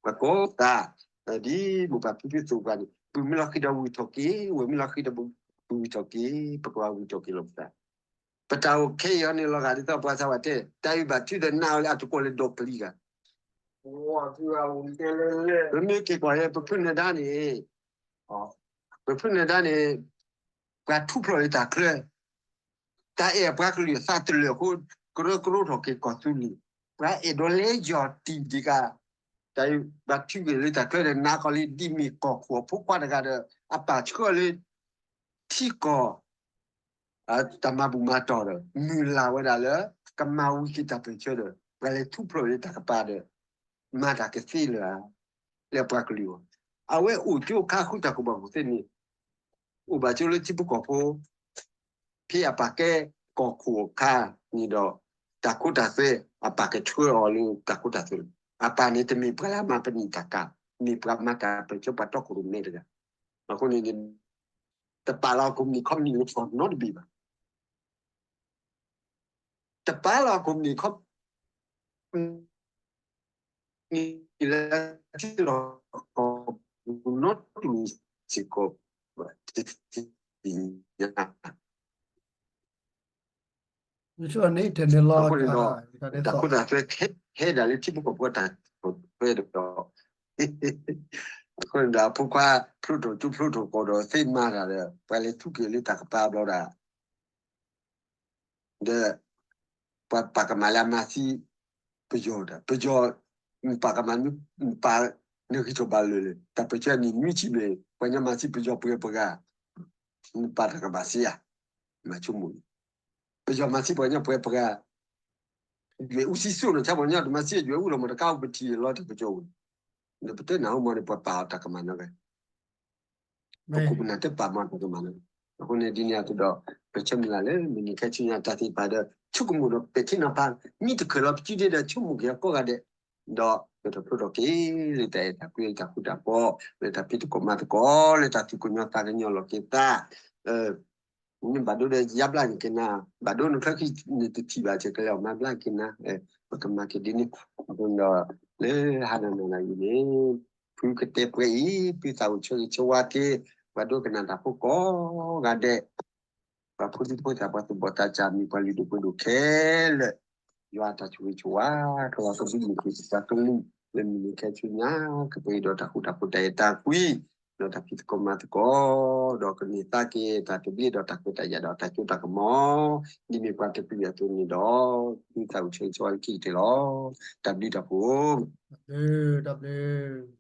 ပှၤကိးသး, ဒ်မိၢ်ပၢ်ဖံဖုသိးပှၤန့ၣ် ပုၢ်မ့ၢ်လီၤဃံၤဒီးဝံၤထီၣ်က့ၤ, ဝဲၢ်မ့ၢ်လီၤဃံၤဒီးဝံၤထီၣ်က့ၤ, ပကဘၣ်ဝံၤထီၣ်က့ၤလီၤပသး ပတၢ်အိၣ်ခဲအံၤအံၤန့ၣ်လီၤဂာ်ဒ်သိးပှၤသးဝဲတဲ တၢ်အုၣ်ဘၣ်ထုဒီးနးဝဲလၢအတကွီၢ်လၢဒီးပျံၤဂၤ, ပမ့ၢ်က့ၤကွၢ်ဟဲ ပဖုနၢၤဒါန့ၣ်, ပဖုနၢၤဒါန့ၣ် ပှၤထူၣ်ဖျိးလၢတၢ်ချၢ, တၢ်အဲၣ်ပှၤကလုာ်အသးတလၢာ်အဃိ ကရၢကရိထီၣ်က့ၤကီၢ်သူလ့ၤ, ပှၤအဲၣ်ဒိးလဲၤယီၢ်တံၢ်ဒံးကါ, တၢ်ဘၣ်ထုက့ၤလၢတၢ်ချၢဒီး နးကီၢ်လံ ဒ်မ့ၢ်ကီၢ်ခိၣ်အဖိခွါတဂၤဒီး အပၢ်ဆှၢလၢ ထံကီၢ် တၢ်မၤဘူၣ်မၤတီၢ်ဒီး မုၢ်လၢ်ဝဲဒၣ်လၢ ကမၤဝံၤက့ၤတၢ်ပၢၢ်ဆၢဒီး ပှၤလဲၤထူၣ်ဖျိးလၢတၢ်ကပၤဒီး မၤတၢ်ကသ့လၢၤဧါ, လၢပှၤကလုာ်အဂီၢ်, အဝဲအိၣ်ကၠိခါဃုတၢ်ကူၣ်ဘၣ်ကူၣ်သ့န့ၣ် အိၣ်ဘၣ်ကၠိလၢထံဖိကီၢ်ဖိ ဖဲအပၢ်ကဲကီၢ်ခိၣ်အခါန့ၣ်ဒီး တၢ်ခိတၢ်သွဲ အပၢ်ကဆှၢအီၤလၢတၢ်ခိတၢ်သွဲလီၤ. အပၢ်န့ၣ်တမ့ၢ်ပှၤလၢအမၤပနံာ်တၢ်ကၢ်, မ့ၢ်ပှၤမၤတၢ်ပၢၢ်ဆၢပှၤတီခိၣ်ရိၣ်မဲတဂၤ. အဃိန့ၣ် တပာ်လီၤကိးမုၢ်နံၤခီမုၢ်နံၤလၢကီၢ်နီတဘ့ၣ်ဘၣ်. တပာ်လီၤကိးမုၢ်နံၤခီ နံၤလၢထံလီၤကီၢ်ပူၤနီတမံၤစ့ၢ်ကီးဘၣ်. အဃိန့ၣ်ဒီး တၢ်ခိတၢ်သွဲ ဟဲဒၣ်လၢထံဖိကီၢ်ဖိတၢ်ခိတၢ်သွဲဒီး အဃိန့ၣ်ဒီး အဖိခွါဖျိထီၣ်ကၠိဖျိထီၣ်ကီၢ်ဒီးသ့မၤတၢ်ဒီး ပှၤလဲၤထူၣ်က့ၤလၢတၢ်ကပၤဘျီဒၣ် ဒီး ပှၤပာ်ကမၣ်လၢအမၤသံပယီၤဒီး ပယီၤ နပာ်ကမၣ် နပာ်နဂံၢ်ထီၣ်ဘၣ်လၢာ်လၢာ် တၢ်ပၢၢ်ဆၢနံၣ်နွံဆံဘျဲၣ် ပှၤကညီမၤသံပယီၤပှဲၤပှဲၤဂၤ နပာ်တၢ်ကမၣ်စ့ဧါ. မၤဆိကမိၣ်န့ၣ် ပယီၤမၤသံပှၤကညီပှဲၤပှဲၤဂၤ ယွဲၢ်အူစံစိၣ်နီၢ်ဆါပှၤကညီတမၤသံယွဲၢ်အူလီၤမး တကးအိၣ်ပထံၣ်လီၤတၢ်ပယီၤဝဲ ဒီးပတဲနၢ်ဟူမးန့ၣ် ပှၤပာ်အီၤတၢ်ကမၣ်နီၢ်ဂၤ ပခိၣ်ပနၢ်တပာ်မၤတၢ်ကမၣ်နီၢ်ဂၤ အဃိန့ၣ်ဒ်န့ၣ်အသိးဒီး ပဆၢမုၢ်လၢ်လၢမုၢ်နံၤခဲဆူညါတၢ်သ့ၣ်တဖၣ်ဒီး ဆိကမိၣ်ဒီးပဲာ်ထံနီၤဖး မ့ၢ်တချုးလီၤပစုဒ့ဒီးဆိကမိၣ်က့ၤအကိးဂၤဒဲး ဒီးပတဖျိထီၣ်က့ၤ လၢတၢ်အဲၣ်တၢ်ကွံ လၢတၢ်ဃူတၢ်ဖိး လၢတၢ်ဖံးသကိးမၤသကိး လၢတၢ်သူၣ်ကညီၤသးကညီၤလီၤက့ၤသး မ့ၢ်ဘၣ်ဒိဒီးယါဘျါန့ၣ်က့ၤနၤ ဘၣ်ဒိနချၢခံန့ၣ်တထံၣ်ဘၣ်စ့ၢ်ကီးလၢအမါဘျါက့ၤနၤ ပကမၤက့ၤဒ်န့ၣ် အဃိဒီး လၢဟါနၤနၤနၤအံၤန့ၣ် ဖုကတဲပှဲၤအံၤ ဖုသးအိၣ်ဆၢဂ့ၤဆၢဝါက့ၤ ပှၤဒိကနၣ်တၢ်ဖိကိးဂၤဒဲး ပှၤဖိဒံဖိသၣ် ပှၤသူၣ်ဘီၣ်သးစၢ် မ့ၢ်ပှၤလုၢ်ဒိၣ်ပှ့ၤဒိၣ်ခဲလၢာ် ယွၤတၢ်ဆိၣ်ဂ့ၤဆိၣ်ဝါ ကလီၤကဘုးမုၢ်က့ၤပှၤကလုာ် လၢမုၢ်နံၤခဲဆူညါ ကပှဲၤဒီးတၢ်ဃူတၢ်ဖိးတၢ်အဲၣ်တၢ်ကွံ ဒီးတၢ်ဖံးသကိးမၤသကိး ဒီးကန့ၢ်သါက့ၤတၢ်သဘျ့ဒီးတၢ်ခွဲးတၢ်ယာ်ဒီးတၢ်စိတၢ်ကမီၤ ဒ်မ့ၢ်ပှၤတပျုာ်အသိးန့ၣ်ဒီး သုသးအိၣ်ဆၢဂ့ၤဆၢဝါလၢခံကတၢၢ်လီၤ. တၢ်ဘျုးတၢ်ဖှိၣ်, တၢ်ဘျုး, တၢ်ဘျုး.